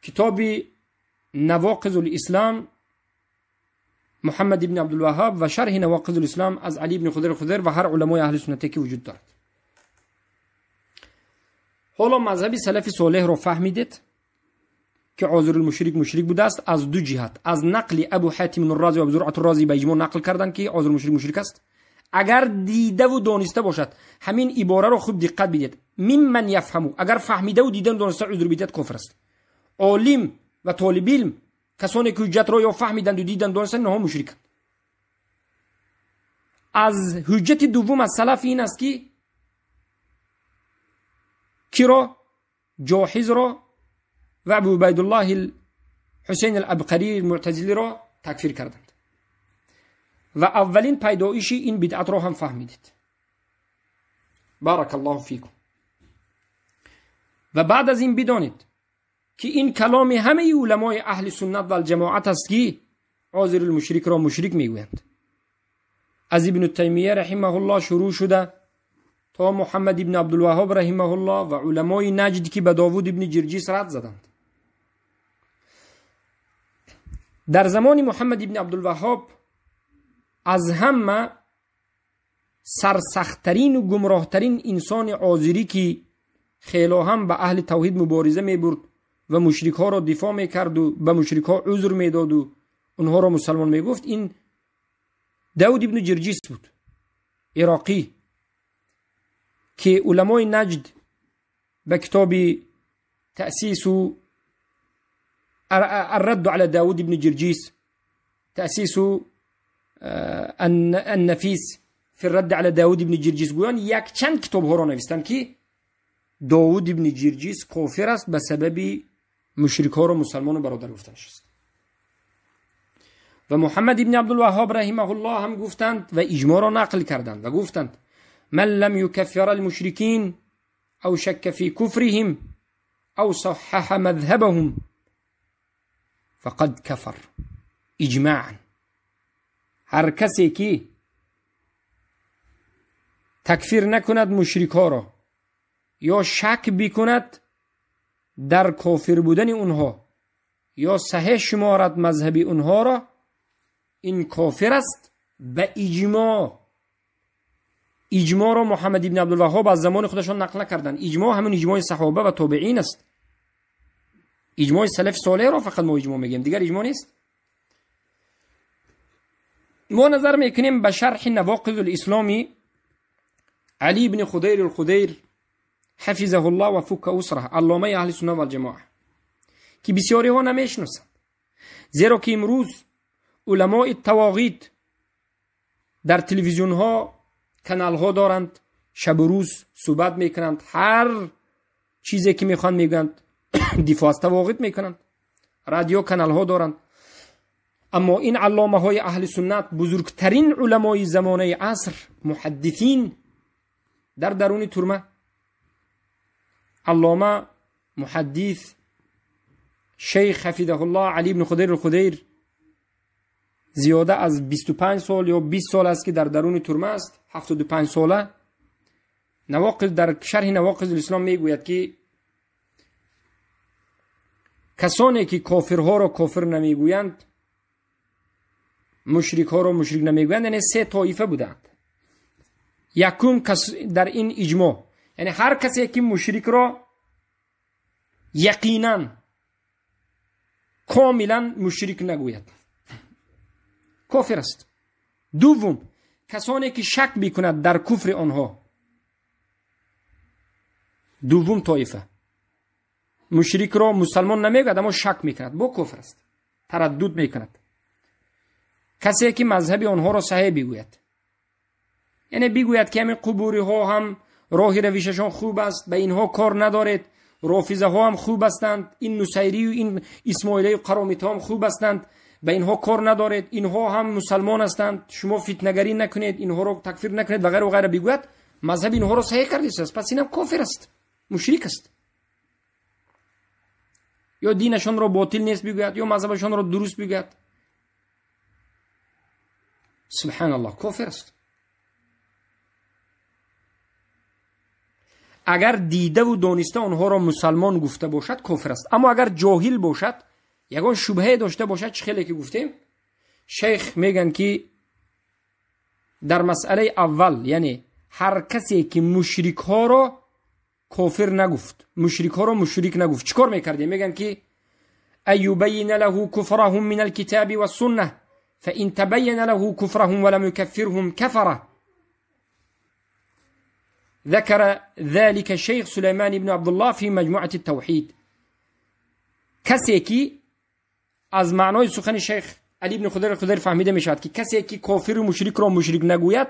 كتاب نواقض الإسلام محمد بن عبد الوهاب و شرح نواقض الإسلام از علی بن خضر خضر و هر علمای اهل سنت که وجود دارد. حالا مذهب سلف صالح را فهمیدید که عذر المشرک مشرک بوده است از دو جهت، از نقل ابو حاتم الرازی و ابو زرعه الرازی به اجماع نقل کردند که عذر المشرک مشرک است. اگر دیده و دانسته باشد، همین عباره رو خوب دقت بدید، ممن یفهمو، اگر فهمیده و دیده و دانسته عذر بدید کفر است. عالم و طالب علم کسانی که حجت را یا فهمیدند و دیدند دانستند، اینها مشرکند. از حجت دوم از سلف این است که کی را، جاحظ را و ابو عبیدالله حسین العبقری معتزلی را تکفیر کردند و اولین پیدایش این بدعت را هم فهمیدید. بارک الله فیکم. و بعد از این بدانید که این کلام همه علمای اهل سنت و الجماعت است که عذر المشرک را مشرک میگویند. از ابن تیمیه رحمه الله شروع شده تا محمد ابن عبدالوهاب رحمه الله و علمای نجد که به داوود ابن جرجیس رد زدند. در زمان محمد ابن عبدالوهاب از همه سرسختترین و گمراهترین انسان عاذری که خیلی هم به اهل توحید مبارزه میبرد و مشرک ها را دفاع میکرد و به مشرک ها عذر میداد و اونها را مسلمان میگفت، این داود ابن جرجیس بود، عراقی، که علمای نجد به کتاب تأسیس الرد على داود ابن جرجیس، تأسیس النفیس فی الرد على داود ابن جرجیس گویان یک چند کتاب ها را نوشتند که داود ابن جرجیس کافر است به سبب مشرک ها را مسلمان و برادر گفتنش است. و محمد ابن عبدالوهاب رحمه الله هم گفتند و اجماع را نقل کردند و گفتند من لم يكفر المشركين او شك في كفرهم او صحح مذهبهم فقد كفر اجماعا. هر کسی که تکفیر نکند مشرک ها را یا شک بکند در کافر بودن اونها یا صحیح شمارد مذهب اونها را، این کافر است به اجماع. اجماع را محمد ابن عبدالوهاب از زمان خودشان نقل نکردند. اجماع همون اجماع صحابه و تابعین است. اجماع سلف صالح را فقط ما اجماع میگیم، دیگر اجماع نیست. ما نظر میکنیم به شرح نواقض الاسلامی علی بن خدیر الخدیر حفظه الله و فک اسره، علامه اهل سنت و الجماعه، که بسیاری ها نمیشناسند، زیرا که امروز علمای تواغیت در تلویزیون ها کانال ها دارند، شب و روز صحبت میکنند، هر چیزی که میخوان میگند، دفاع از تواغیت میکنند، رادیو کانال ها دارند. اما این علامه های اهل سنت، بزرگترین علمای زمانه عصر، محدثین در درون ترمه، علامه محدث شیخ حفظه الله علی بن خدیر الخدیر زیاده از 25 سال یا 20 سال است که در درون ترمه است، 75 ساله. نواقض در شرح نواقض الاسلام میگوید که کسانی که کافرها را کافر نمیگویند، مشرک ها را مشرک نمیگویند، یعنی سه طایفه بودند. یکم در این اجماع، یعنی هر کسی که مشرک را яқинан комилан мушрик нагӯяд, кофир аст. Дуввум, касоне ки шак бикунад дар куфри онҳо. Дуввум тоифа мушрикро мусалмон намегӯяд, аммо шак мекунад, бо кофир аст, тараддуд мекунад. Касе ки мазҳаби онҳоро саҳеҳ бигӯяд, яъне бигӯяд ки ҳамин қубуриҳо ҳам роҳи равишашон хуб аст, ба инҳо кор надоред, рофизаҳо ҳам хуб ҳастанд, ин нусайрию ин исмоилаю қаромитҳо ҳам хуб ҳастанд, ба инҳо кор надоред, инҳо ҳам мусалмон ҳастанд, шумо фитнагарӣ накунед, инҳоро такфир накунед ва ғайра ва ғайра бигӯяд, мазҳаби инҳоро саҳеҳ кардааст, пас инам кофир аст, мушрик аст. Ё динашонро ботил нест бигӯяд, ё мазҳабашонро дуруст бигӯяд. Субҳаналлоҳ, кофир аст. Агар дидаву дониста онҳоро мусалмон гуфта бошад, кофир аст. Аммо агар ҷоҳил бошад, ягон шубҳае дошта бошад, чӣ хеле ки гуфтем, шайх мегӯянд ки дар масъалаи аввал, яъне ҳар касе ки мушрикҳоро кофир нагуфт, мушрикҳоро мушрик нагуфт, чӣ кор мекардем? Мегӯянд ки ан юбайина лаҳу куфраҳум мин алкитаби вассунна фаин табайяна лаҳу куфраҳум валам юкаффирҳум кафара. ذكر ذلك الشيخ سليمان بن عبد الله في مجموعة التوحيد. کسی که از معنای سخن شیخ علی بن خضیر خضیر فهمیده می شود که کسی که کافر و مشرک را مشرک نگوید،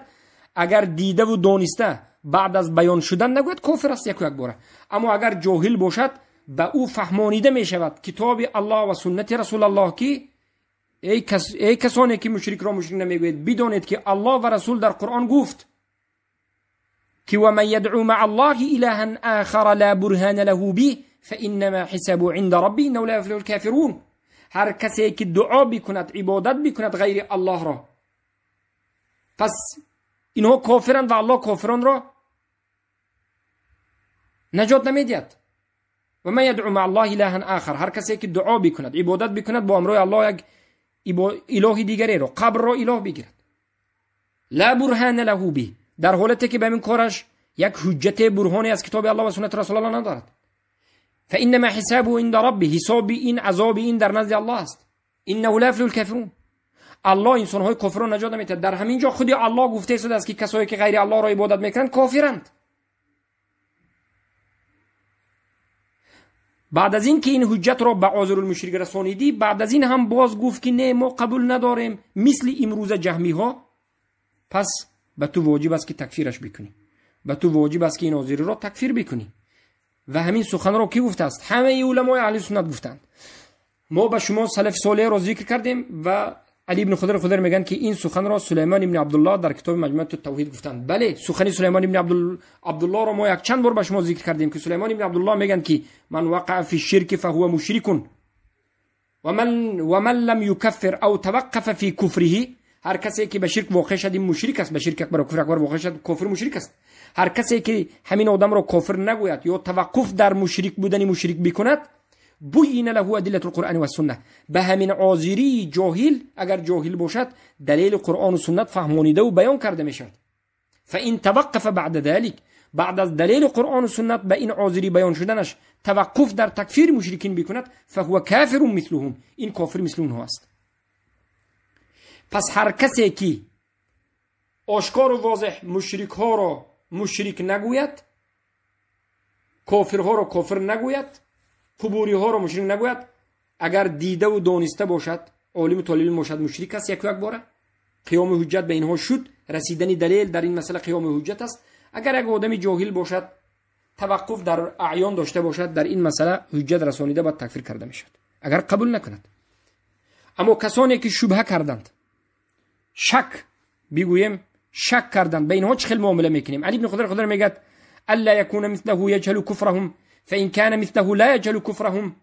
اگر دیده و دانسته بعد از بیان شدن نگوید، کافر است یک باره. اما اگر جاهل باشد، به او فهمانیده می شود کتاب الله و سنت رسول الله که ای کسانی که مشرک را مشرک نمیگوید، بدانید که الله و رسول در قرآن گفت که و من یدعو مع الله الها آخر لا برهان له به فانما حسابه عند ربه انه لا يفلح الكافرون. هر کسی که دعا بکند، عبادت بکند غیر الله را، پس اینها کافرند و الله کافران را نجات نمیدهد. و من یدعو مع الله الها آخر، هر کسی که دعا بکند، عبادت بکند با امرای الله یک اله دیگری را، قبر را اله بگیرد، لا برهان له به، در حالتی که به این کارش یک حجت برهانی از کتاب الله و سنت رسول الله ندارد، فانما حسابه عند ربه، حساب این عذاب این در نزد الله است، انه لا یفلح الکافرون. الله انسانهای کافر را نجات نمیدهد. در همین جا خود الله گفته شده است که کسایی که غیر الله را عبادت میکنند کافرند. بعد از این که این حجت را به عذر المشرک رسانیدی، بعد از این هم باز گفت که نه ما قبول نداریم، مثل امروز جهمی ها، پس به تو واجب است که تکفیرش بکنی، به تو واجب است که این آذری را تکفیر بکنی. و همین سخن را کی گفته است؟ همه علمای اهل سنت گفتند. ما به شما سلف صالح را ذکر کردیم و علی بن خضر خضر میگن که این سخن را سلیمان ابن عبدالله در کتاب مجموعه التوحید گفتند. بله، سخن سلیمان ابن عبدالله را ما یک چند بار به شما ذکر کردیم که سلیمان ابن عبدالله میگن که من وقع فی الشرک فهو مشرک ومن لم یکفر او توقف فی کفره. هر کسی که به شرک واقع شد این مشرک است، به شرک اکبر و کفر اکبر واقع شد کافر مشرک است. هر کسی که همین آدم را کافر نگوید یا توقف در مشرک بودن مشرک بکند، بین له ادله القرآن و السنه، به همین عازری جاهل اگر جاهل باشد دلیل قرآن و سنت فهمانیده و بیان کرده می شود. فان توقف بعد ذلك، بعد از دلیل قرآن و سنت به این عازری بیان شدنش توقف در تکفیر مشرکین بکند، فهو کافر مثلهم، این کافر مثل اونها است. پس هر کسی که آشکار و واضح مشرک ها را مشرک نگوید، کافرها را کافر نگوید، قبوری ها را مشرک نگوید، اگر دیده و دانسته باشد، عالم و طالب علم باشد، مشرک است یک باره. قیام حجت به اینها شد، رسیدن دلیل در این مسئله قیام حجت است. اگر یک آدم جاهل باشد، توقف در اعیان داشته باشد، در این مسئله حجت رسانیده باید تکفیر کرده می شود اگر قبول نکند. اما کسانی که شبهه کردند، شک بگوییم شک کردند، به اینها چه خیلی معامله میکنیم؟ علی بن خضر خضر میگه الا یکون مثله یجهل کفرهم فان كان مثله لا يجهل كفرهم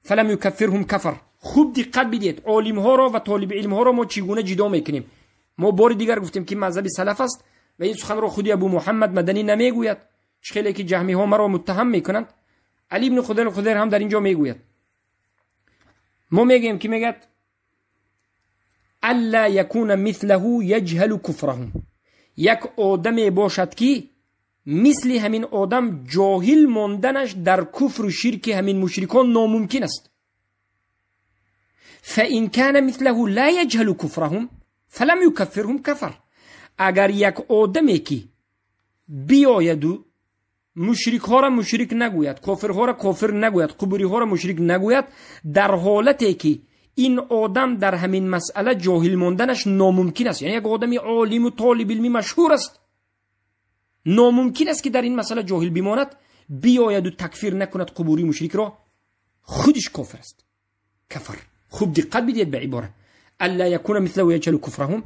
فلم يكفرهم كفر. خوب دقت بدید، عالم ها را و طالب علم ها را ما چگونه جدا میکنیم. ما بار دیگر گفتیم که مذهب سلف است و این سخن را خودی ابو محمد مدنی نمیگوید، چه خیلی که جهمی ها مرا متهم میکنند. علی بن خضر خضر هم در اینجا میگوید. ما میگیم که میگه الا یکون مثله یجهل کفرهم، یک آدم باشد که мисли ҳамин одам ҷоҳил монданаш дар куфру ширки ҳамин мушрикон номумкин аст. فإن كان مثله لا يجهل كفرهم فلم يكفرهم كفر. اگر یک آدمی که بیاید و مشرک ها را مشرک نگوید، کافرها را کافر نگوید، قبوری ها را مشرک نگوید، در حالتی که این آدم در همین مسئله جاهل ماندنش ناممکن است، یعنی یک آدمی عالم و طالب علمی مشهور است، ناممکن است که در این مسئله جاهل بماند، بیاید و تکفیر نکند قبوری مشرک را، خودش کافر است. کفر. خوب دقت بدید به عباره الا یکون مثله یجهل کفرهم،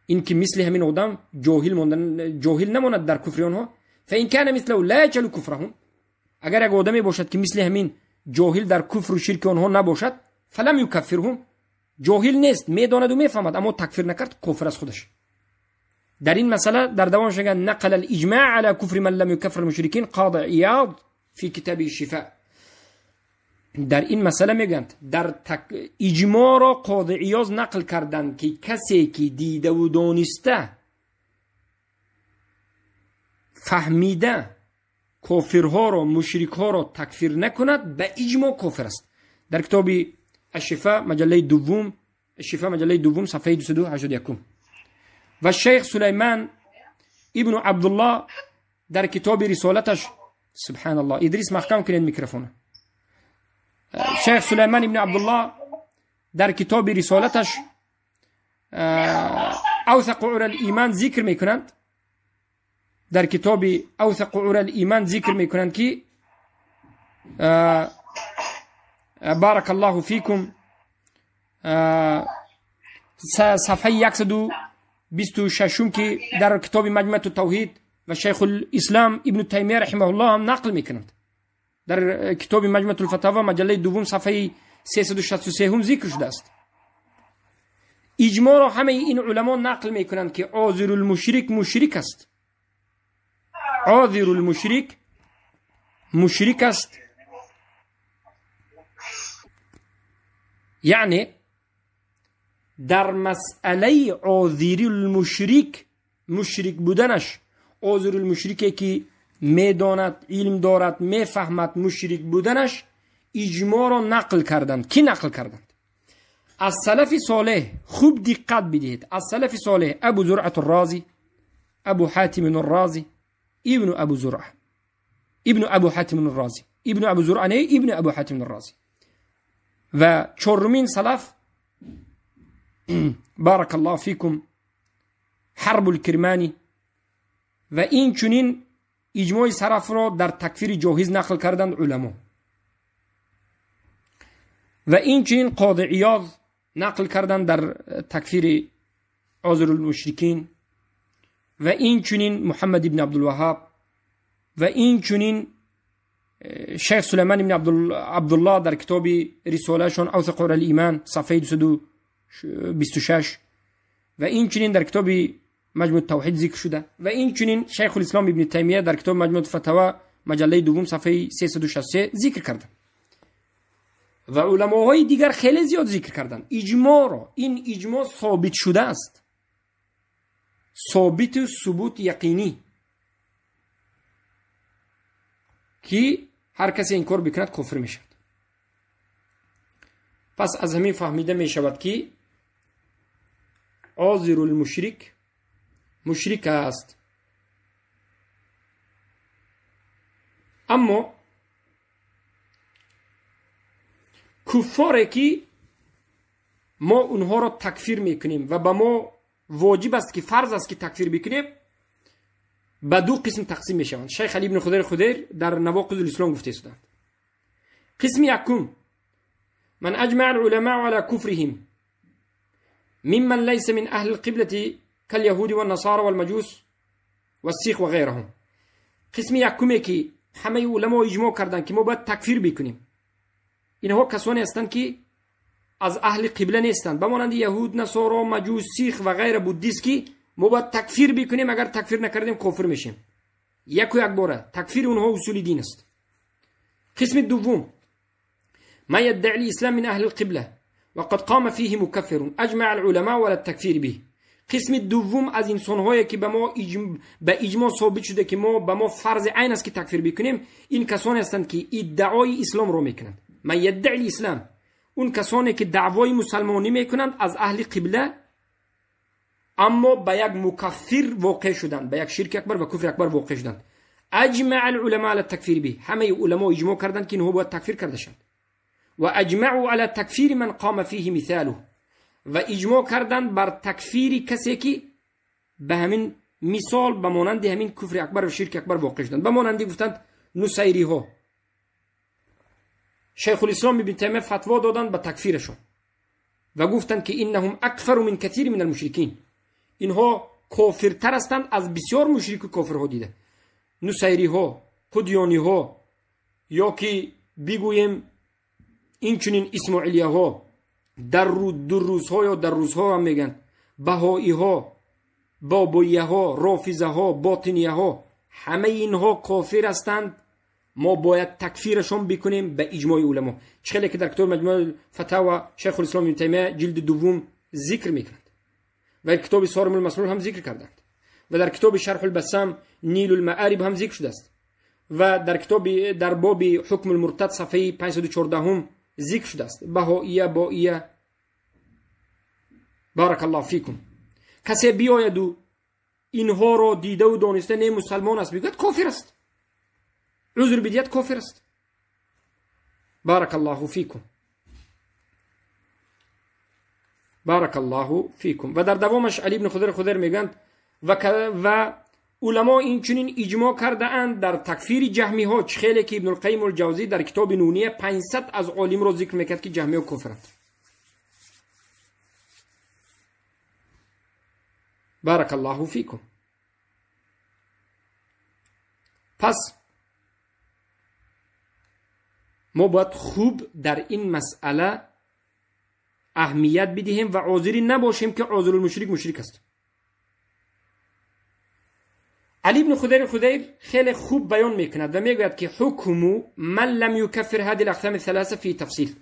این که مثل همین آدم جاهل ماندن، جاهل نماند در کفر آنها. فإن كان مثله لا يجهل كفرهم، اگر یک آدمی باشد که مثل همین جاهل در کفر و شرک آنها نباشد، فلم یکفرهم، جاهل نیست، میداند و میفهمد اما تکفیر نکرد، کفر از خودش. در این مسئله در دوام میگن نقل الاجماع على كفر من لم يكفر المشركين قاضي عیاض في كتاب الشفاء. در این مسئله میگن در اجماع را قاضی عیاض نقل کردند که کسی که دیده و دانسته فهمیده کافرها را مشرکها را تکفیر نکند به اجماع کافر است. در کتاب الشفاء مجله دوم، الشفاء مجله دوم صفحه 281. و شیخ سلیمان ابن عبدالله در کتاب رسالتش، سبحان الله، ادریس محکم کنید میکروفون. شیخ سلیمان ابن عبدالله در کتاب رسالتش اوثق عرى الایمان ذکر میکنند، در کتاب اوثق عرى الایمان ذکر میکنند که بارک الله فیکم صفحه 126 که در کتاب مجمع التوحید و شیخ الاسلام ابن تیمیه رحمه الله هم نقل میکنند، در کتاب مجمع الفتاوا مجله دوم صفحه 363 هم ذکر شده است. اجماع را همه این علما نقل میکنند که عاذر المشرک مشرک است، عاذر المشرک مشرک است، یعنی در مسئله عاذر المشرک مشرک بودنش، عاذر المشرکی که میداند، علم دارد، میفهمد مشرک بودنش، اجماع را نقل کردند. کی نقل کردند؟ از سلف صالح. خوب دقت بدهید، از سلف صالح ابو زرعة الرازی، ابو حاتم الرازی، ابن ابو زرعه، ابن ابو حاتم الرازی، ابن ابو زرعه نه، ابن ابو حاتم الرازی. و چهارمین سلف بارک الله فیکم حرب الکرمانی. و این چنین اجماع سلف را در تکفیر جاهز نقل کردند علما. و این چنین قاضی عیاض نقل کردند در تکفیر عاذر المشرکین. و این چنین محمد ابن عبدالوهاب. و این چنین شیخ سلیمان ابن عبدالله در کتاب رسالهشون اوثق عرى الایمان صفحه 226. و این چنین در کتاب مجموع التوحید ذکر شده. و این چنین شیخ الاسلام ابن تیمیه در کتاب مجموع الفتاوا مجله دوم صفحه 363 ذکر کرده. و علماهای دیگر خیلی زیاد ذکر کردند اجماع را. این اجماع ثابت شده است، ثابت و ثبوت یقینی که هر کسی این کار بکند کفر می شود. پس از همین فهمیده می شود که عاذر المشرک مشرک است. اما کفاره که ما اونها را تکفیر میکنیم و به ما واجب است که فرض است که تکفیر بکنیم، به دو قسم تقسیم میشوند. شیخ علی بن خضیر خضیر در نواقض الاسلام گفته شدند. قسم یکم من اجمع العلماء على كفرهم ممن ليس من اهل القبلة كاليهود والنصارى والمجوس والسیخ وغيرهم. قسم یکمی که همه علما اجماع کردند که ما باید تکفیر بکنیم، اینها کسانی هستند که از اهل قبله نیستند، به مانند یهود، نصارا، مجوس، سیخ و غیره، بودیست که ما باید تکفیر بکنیم، اگر تکفیر نکردیم کافر میشیم. یک و یک باره تکفیر اونها اصول دین است. قسم دوم ما يدعي الاسلام من اهل القبله وقد قام فيه مكفر اجمع العلماء على التكفير به. قسم دوم از انسان‌هایی که به ما به اجماع ثابت شده که ما به ما فرض عین است که تکفیر بکنیم، این کسانی هستند که ادعای اسلام رو میکنند. من یدعی الاسلام، اون کسانی که دعوای مسلمانی میکنند از اهل قبله، اما به یک مکفر واقع شدند، به یک شرک اکبر و کفر اکبر واقع شدند. اجمع العلماء على التکفیر به، همه علما اجماع کردند که اینها باید تکفیر کرده شوند. و اجمعوا على تکفیر من قام فیه مثاله، و اجماع کردند بر تکفیر کسی که به همین مثال به مانند همین کفر اکبر و شرک اکبر واقع شدند. به مانند گفتند نصیری ها، شیخ الاسلام ابن تیمیه فتوا دادند به تکفیرشون و گفتند که انهم اکفر من کثیر من المشرکین، اینها کافرتر هستند از بسیار مشرک و کافرها دیده. نصیری ها، قدیانی ها، یا که بگوییم اینچنین اسماعیلیه ها، در روزها یا در روزها هم میگن، بهایی ها، باباییه ها، رافضه ها، باطنیه ها، همه اینها کافر هستند. ما باید تکفیرشون بکنیم به اجماع علما. چه که در کتاب مجموع فتاوا شیخ الاسلام ابن تیمیه جلد دوم ذکر میکنند و کتاب صارم المسلول هم ذکر کردند و در کتاب شرح البسام نیل المعارب هم ذکر شده است و در کتاب در باب حکم المرتد صفحه 514 هم ذکر شده است. بهائیه، بائیه. بارک الله فیکم. کسی بیاید و اینها را دیده و دانسته نه مسلمان است بگوید کافر است، عذر بدید کافر است. بارک الله فیکم، بارک الله فیکم. و در دوامش علی بن خضر خضر میگند و علما این چنین اجماع کرده اند در تکفیر جهمی ها، خیلی که ابن القیم الجوزی در کتاب نونیه 500 از عالم را ذکر میکرد که جهمی ها کفرند. بارک الله فیکم. پس ما باید خوب در این مسئله اهمیت بدهیم و عاذری نباشیم که عاذر المشرک مشرک است. علی بن خضیر خضیر خیلی خوب بیان میکند و میگوید که حکم من لم یکفر هذه الاقسام الثلاثه فی تفصیل،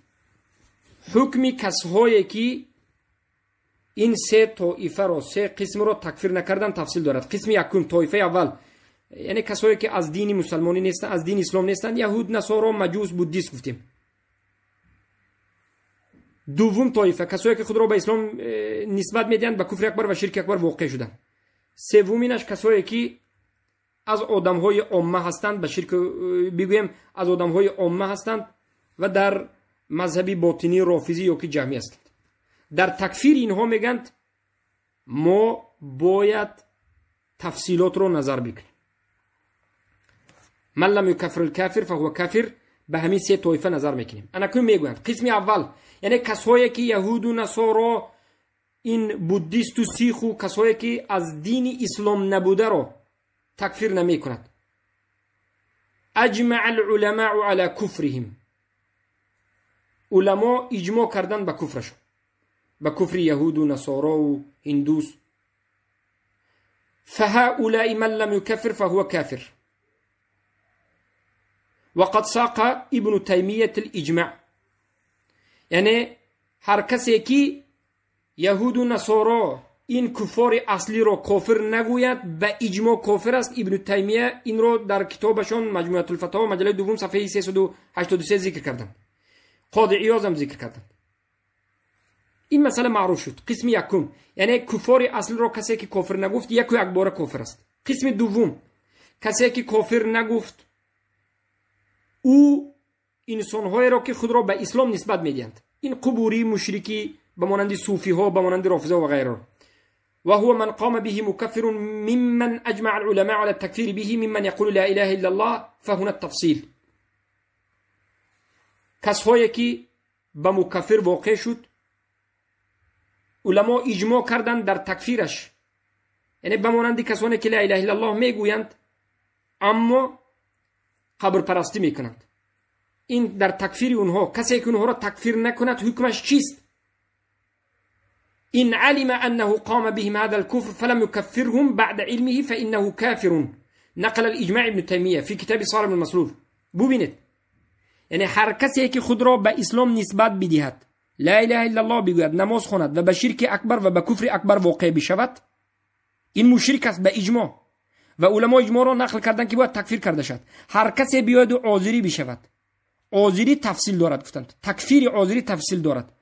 حکم کسهایی که این سه طایفه را، سه قسم را تکفیر نکردن تفصیل دارد. قسم یکم، طایفه اول، یعنی کسایی که از دین مسلمانی نیستند، از دین اسلام نیستند، یهود، نصارا، مجوس، بودیست گفتیم. دوم طایفه، کسایی که خود را به اسلام نسبت میدهند، به کفر اکبر و شرک اکبر واقع شدند. سومینش کسایی که از آدمهای عامه هستند، به شرک بگویم از آدمهای عامه هستند و در مذهبی باطنی، رافضی یا که جهمی هستند. در تکفیر اینها میگند ما باید تفصیلات رو نظر بکنیم. من لم یکفر الکافر فهو کافر، به همین سه طایفه نظر میکنیم. انکون میگویند قسم اول، یعنی کسایی که یهود و نصارا، این بودیست و سیخ و کسایی که از دین اسلام نبوده رو تکفیر نمی کند. اجمع العلماء على کفرهم، علما اجماع کردن به کفرشون، به کفر یهود و نصارا و هندوس. فهؤلاء من لم يكفر فهو كافر. وقد ساق ابن تيمية الإجماع، یعنی هر کسی که یهود و نصارا این کفار اصلی را کافر نگوید به اجماع کافر است. ابن تیمیه این را در کتابشان مجموعه الفتاوا مجله دوم صفحه 383 ذکر کردند. قاضی عیاض هم ذکر کردند. این مسئله معروف شد. قسم یکم، یعنی کفار اصلی را کسی که کافر نگفت یک و یک باره کافر است. قسم دوم، کسی که کافر نگفت او انسان‌هایی را که خود را به اسلام نسبت میدهند، این قبوری، مشرکی، به مانند صوفی ها، به مانند رافضه و غیره. و هو من قام به مکفر ممن اجمع العلماء على التكفير به ممن يقول لا اله الا الله فهنا التفصیل. کسایی که به مکفر واقع شد علما اجماع کردند در تکفیرش، یعنی به مانند کسانی که لا اله الا الله میگویند اما قبر پرستی میکنند، این در تکفیر اونها، کسی که اونها را تکفیر نکند حکمش چیست؟ إن علم أنه قام بهم هذا الكفر فلم يكفرهم بعد علمه فإنه كافر. نقل الإجماع ابن تيمية في كتاب صارم المسلول. ببینید، یعنی هر کسی که خود را به اسلام نسبت بدهد، لا اله الا الله بگوید، نماز خواند و به شرک اکبر و به کفر اکبر واقع بشود، این مشرک است به اجماع و علما اجماع را نقل کردند که باید تکفیر کرده شد. هر کسی بیاید و عاذری بشود، عاذری تفصیل دارد، گفتند تکفیر عاذری تفصیل دارد.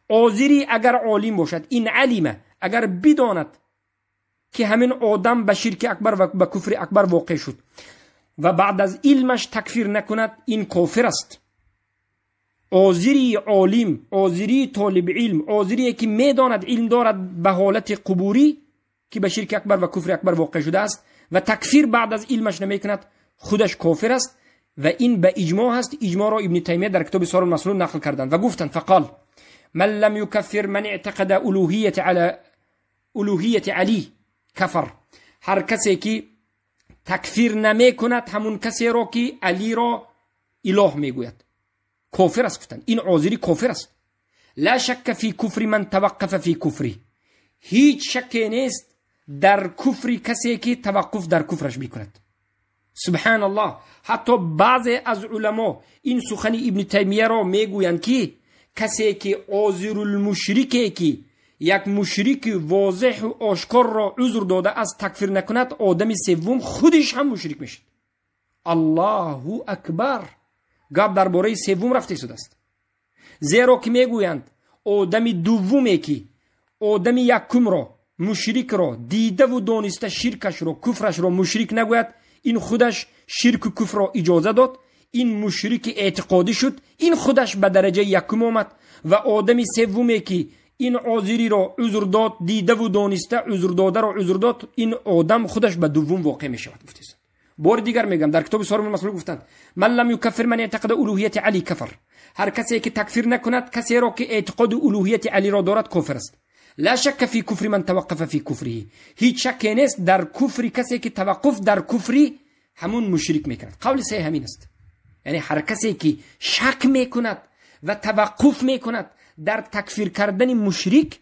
عاذری اگر عالم باشد، این علمه، اگر بداند که همین آدم به شرک اکبر و به کفر اکبر واقع شد و بعد از علمش تکفیر نکند، این کافر است. عاذری عالم، عاذری طالب علم، عاذری که میداند، علم دارد به حالت قبوری که به شرک اکبر و کفر اکبر واقع شده است و تکفیر بعد از علمش نمیکند، خودش کافر است و این به اجماع است. اجماع را ابن تیمیه در کتاب صارم المسلول نقل کردند و گفتند فقال من لم يكفر من اعتقد الوهیت على الوهیت علی کفر. هر کسی که تکفیر نمیکند همون کسی را که علی را اله میگوید کافر است، گفتند این عاذری کافر است. لا شک فی کفر من توقف فی کفری، هیچ شکی نیست در کفر کسی که توقف در کفرش میکند. سبحان الله، حتی بعضی از علما این سخن ابن تیمیه را میگویند که کسی که عاذر المشرکه که یک مشرک واضح و آشکار را عذر داده از تکفیر نکند، آدم سوم خودش هم مشرک میشد. الله اکبر، گپ درباره سوم رفته شده است. زیرا که میگویند آدم دومی که آدم یکم را مشرک را دیده و دانسته شرکش را کفرش را مشرک نگوید، این خودش شرک و کفر را اجازه داد، این مشرک اعتقادی شد، این خودش به درجه یکم آمد. و آدم سومی که این عاذری را عذر داد، دیده و دانسته عذر داده را عذر داد، این آدم خودش به دوم واقع می شود. گفته بار دیگر میگم در کتاب صارم المسلول گفتند من لم یکفر من اعتقد الوهیت علی کفر. هر کسی که تکفیر نکند کسی را که اعتقاد الوهیت علی را دارد کافر است. لا شک فی کفر من توقف فی کفره، هیچ شکی نیست در کفر کسی که توقف در کفری همون مشرک میکند. قول صحیح همین است. یعنی هر کسی که شک میکند و توقف میکند در تکفیر کردن مشرک،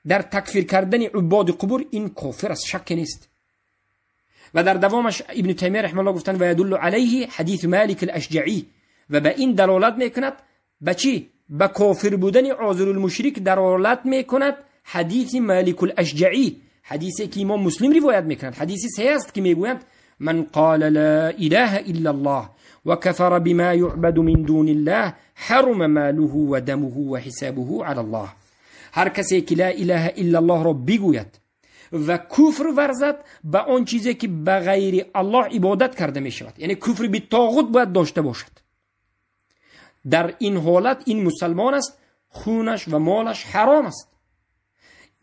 در تکفیر کردن عباد قبور، این کافر است، شک نیست. و در دوامش ابن تیمیه رحمه الله گفتند و یدل علیه حدیث مالک الاشجعی، و به این دلالت میکند به چی؟ به کافر بودن عاذر المشرک دلالت میکند حدیث مالک الاشجعی، حدیثی که امام مسلم روایت میکند، حدیث صحیح است که میگویند من قال لا اله الا الله وكفر بما يعبد من دون الله حرم ماله ودمه وحسابه على الله. هر کسی که لا اله الا الله را بگوید و کفر ورزد به آن چیزی که به غیر الله عبادت کرده می شود، یعنی کفر به طاغوت باید داشته باشد، در این حالت این مسلمان است، خونش و مالش حرام است.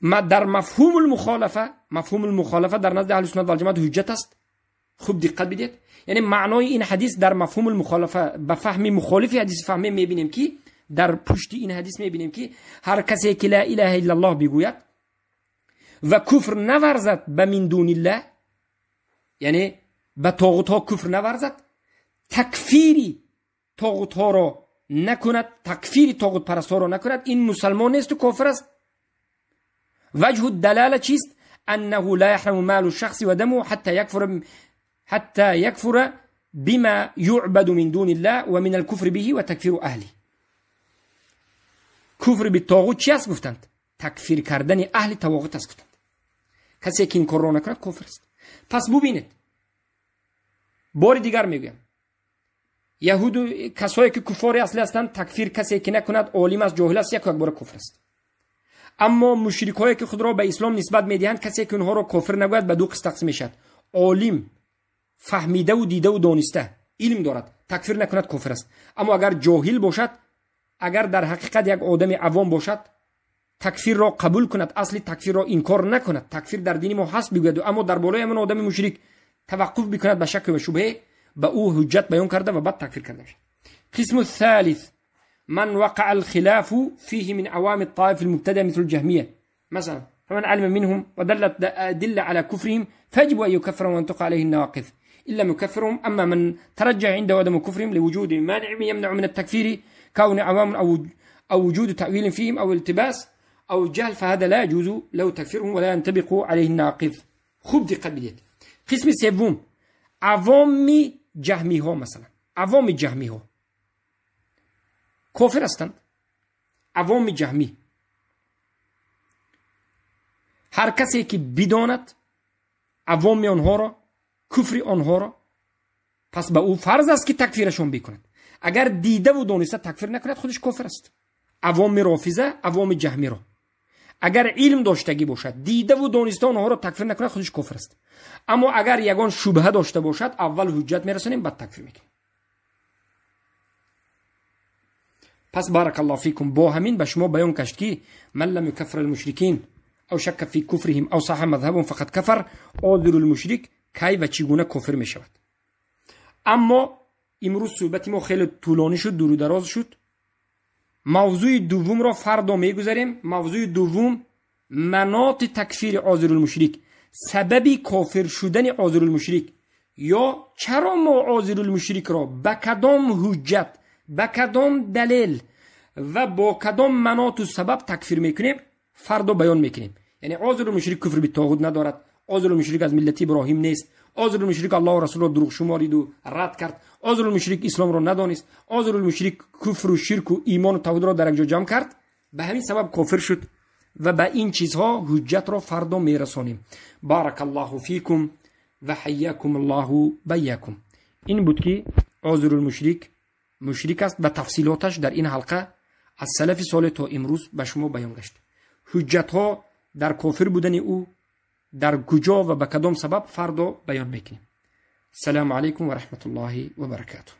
ما در مفهوم المخالفه، مفهوم المخالفه در نزد اهل سنت و الجماعت حجت است. خوب دقت بدید، یعنی معنای این حدیث در مفهوم المخالفه به فهم مخالف حدیث فهمی میبینیم که در پشت این حدیث میبینیم که هر کسی که لا اله الا الله بگوید و کفر نورزد به من دون الله، یعنی به طاغوت ها کفر نورزد، تکفیری طاغوت ها را نکند، تکفیر طاغوت پرست ها را نکند، این مسلمان نیست و کافر است. وجه الدلاله چیست؟ انه لا يحرم مال الشخص ودمه حتى يكفر بما يعبد من دون الله ومن الكفر به وتكفير اهله. کفر به طاغوت چی است گفتند؟ تکفیر کردن اهل طاغوت است گفتند. کسی که این کار را نکند کافر است. پس ببینید، بار دیگر میگویم، یهود و کسایی که کفار اصلی هستند تکفیر کسی که نکند عالم است جاهل است یک بار کفر است. اما مشرک هایی که خود را به اسلام نسبت میدهند کسی که اونها را کافر نگوید به دو قسم تقسیم میشد: عالم فهمیده و دیده و دانسته علم دارد تکفیر نکند کافر است. اما اگر جاهل باشد، اگر در حقیقت یک آدم عوام باشد، تکفیر را قبول کند، اصل تکفیر را انکار نکند، تکفیر در دین ما هست بگوید، اما در بالای من آدم مشرک توقف بکند به شک و شبهه، به او حجت بیان کرده و بعد تکفیر کرده میشد. قسم الثالث من وقع الخلاف فيه من عوام الطائف المبتدع مثل الجهمية مثلا، فمن علم منهم ودلت أدلة على كفرهم فيجب أن يكفرهم وأن عليه النواقض إن لم يكفرهم. أما من ترجع عنده عدم كفرهم لوجود مانع يمنع من التكفير كون عوام أو وجود تأويل فيهم أو التباس أو جهل فهذا لا يجوز له تكفيرهم ولا ينطبق عليه الناقض. خوب دقت بدید. قسم سوم عوام جهمی ها، مثلا عوام جهمی ها کافر هستند، Авоми ҷаҳмӣ. Ҳар касе ки бидонад авоми онҳоро, куфри онҳоро, пас ба ӯ фарз аст ки такфирашон бикунад. Агар дидаву дониста такфир накунад, худаш кофир аст. Авоми рофиза, авоми ҷаҳмиро агар илм доштагӣ бошад, дидаву дониста онҳоро такфир накунад, худаш кофир аст. Аммо агар ягон шубҳа дошта бошад, аввал ҳуҷҷат мерасонем, баъд такфир мекунем. Пас баракаллоҳу фикум, бо ҳамин ба шумо баён кашд ки ман лам юкаффир алмушрикин ав шакка фи куфрихим ав саҳа мазҳабум фақад кафар. Озирул мушрик кай ва чӣ гуна кофир мешавад. Аммо имрӯз суҳбати мо хеле тӯлонӣ шуд, дуру дароз шуд. Мавзӯи дуввумро фардо мегузарем. Мавзӯи дуввум маноти такфири озирулмушрик, сабаби кофир шудани озирулмушрик, ё чаро мо озирулмушрикро ба кадом ҳуҷҷат, ба кадом далел ва бо кадом маноту сабаб такфир мекунем, фардо баён мекунем. Яъне озирулмушрик куфр битоғут надорад, озирулмушрик аз миллати Иброҳим нест, озирулмушрик Аллоҳу расулро дурӯғ шумориду рад кард, озирулмушрик исломро надонист, озирулмушрик куфру ширку имону тавҳидро дар якҷо ҷамъ кард, ба ҳамин сабаб кофир шуд. Ва ба ин чизҳо ҳуҷҷатро фардо мерасонем. Баракаллоҳу фикум ва ҳайякум аллоҳу байякум. Ин буд ки озирулмушрик мушрик аст ба тафсилоташ дар ин ҳалқа аз салафи солеҳ то имрӯз ба шумо баён гашт. Ҳуҷҷатҳо дар кофир будани ӯ дар куҷо ва ба кадом сабаб фардо баён мекунем. Салому алайкум ва раҳматуллоҳи ва баракатуҳ.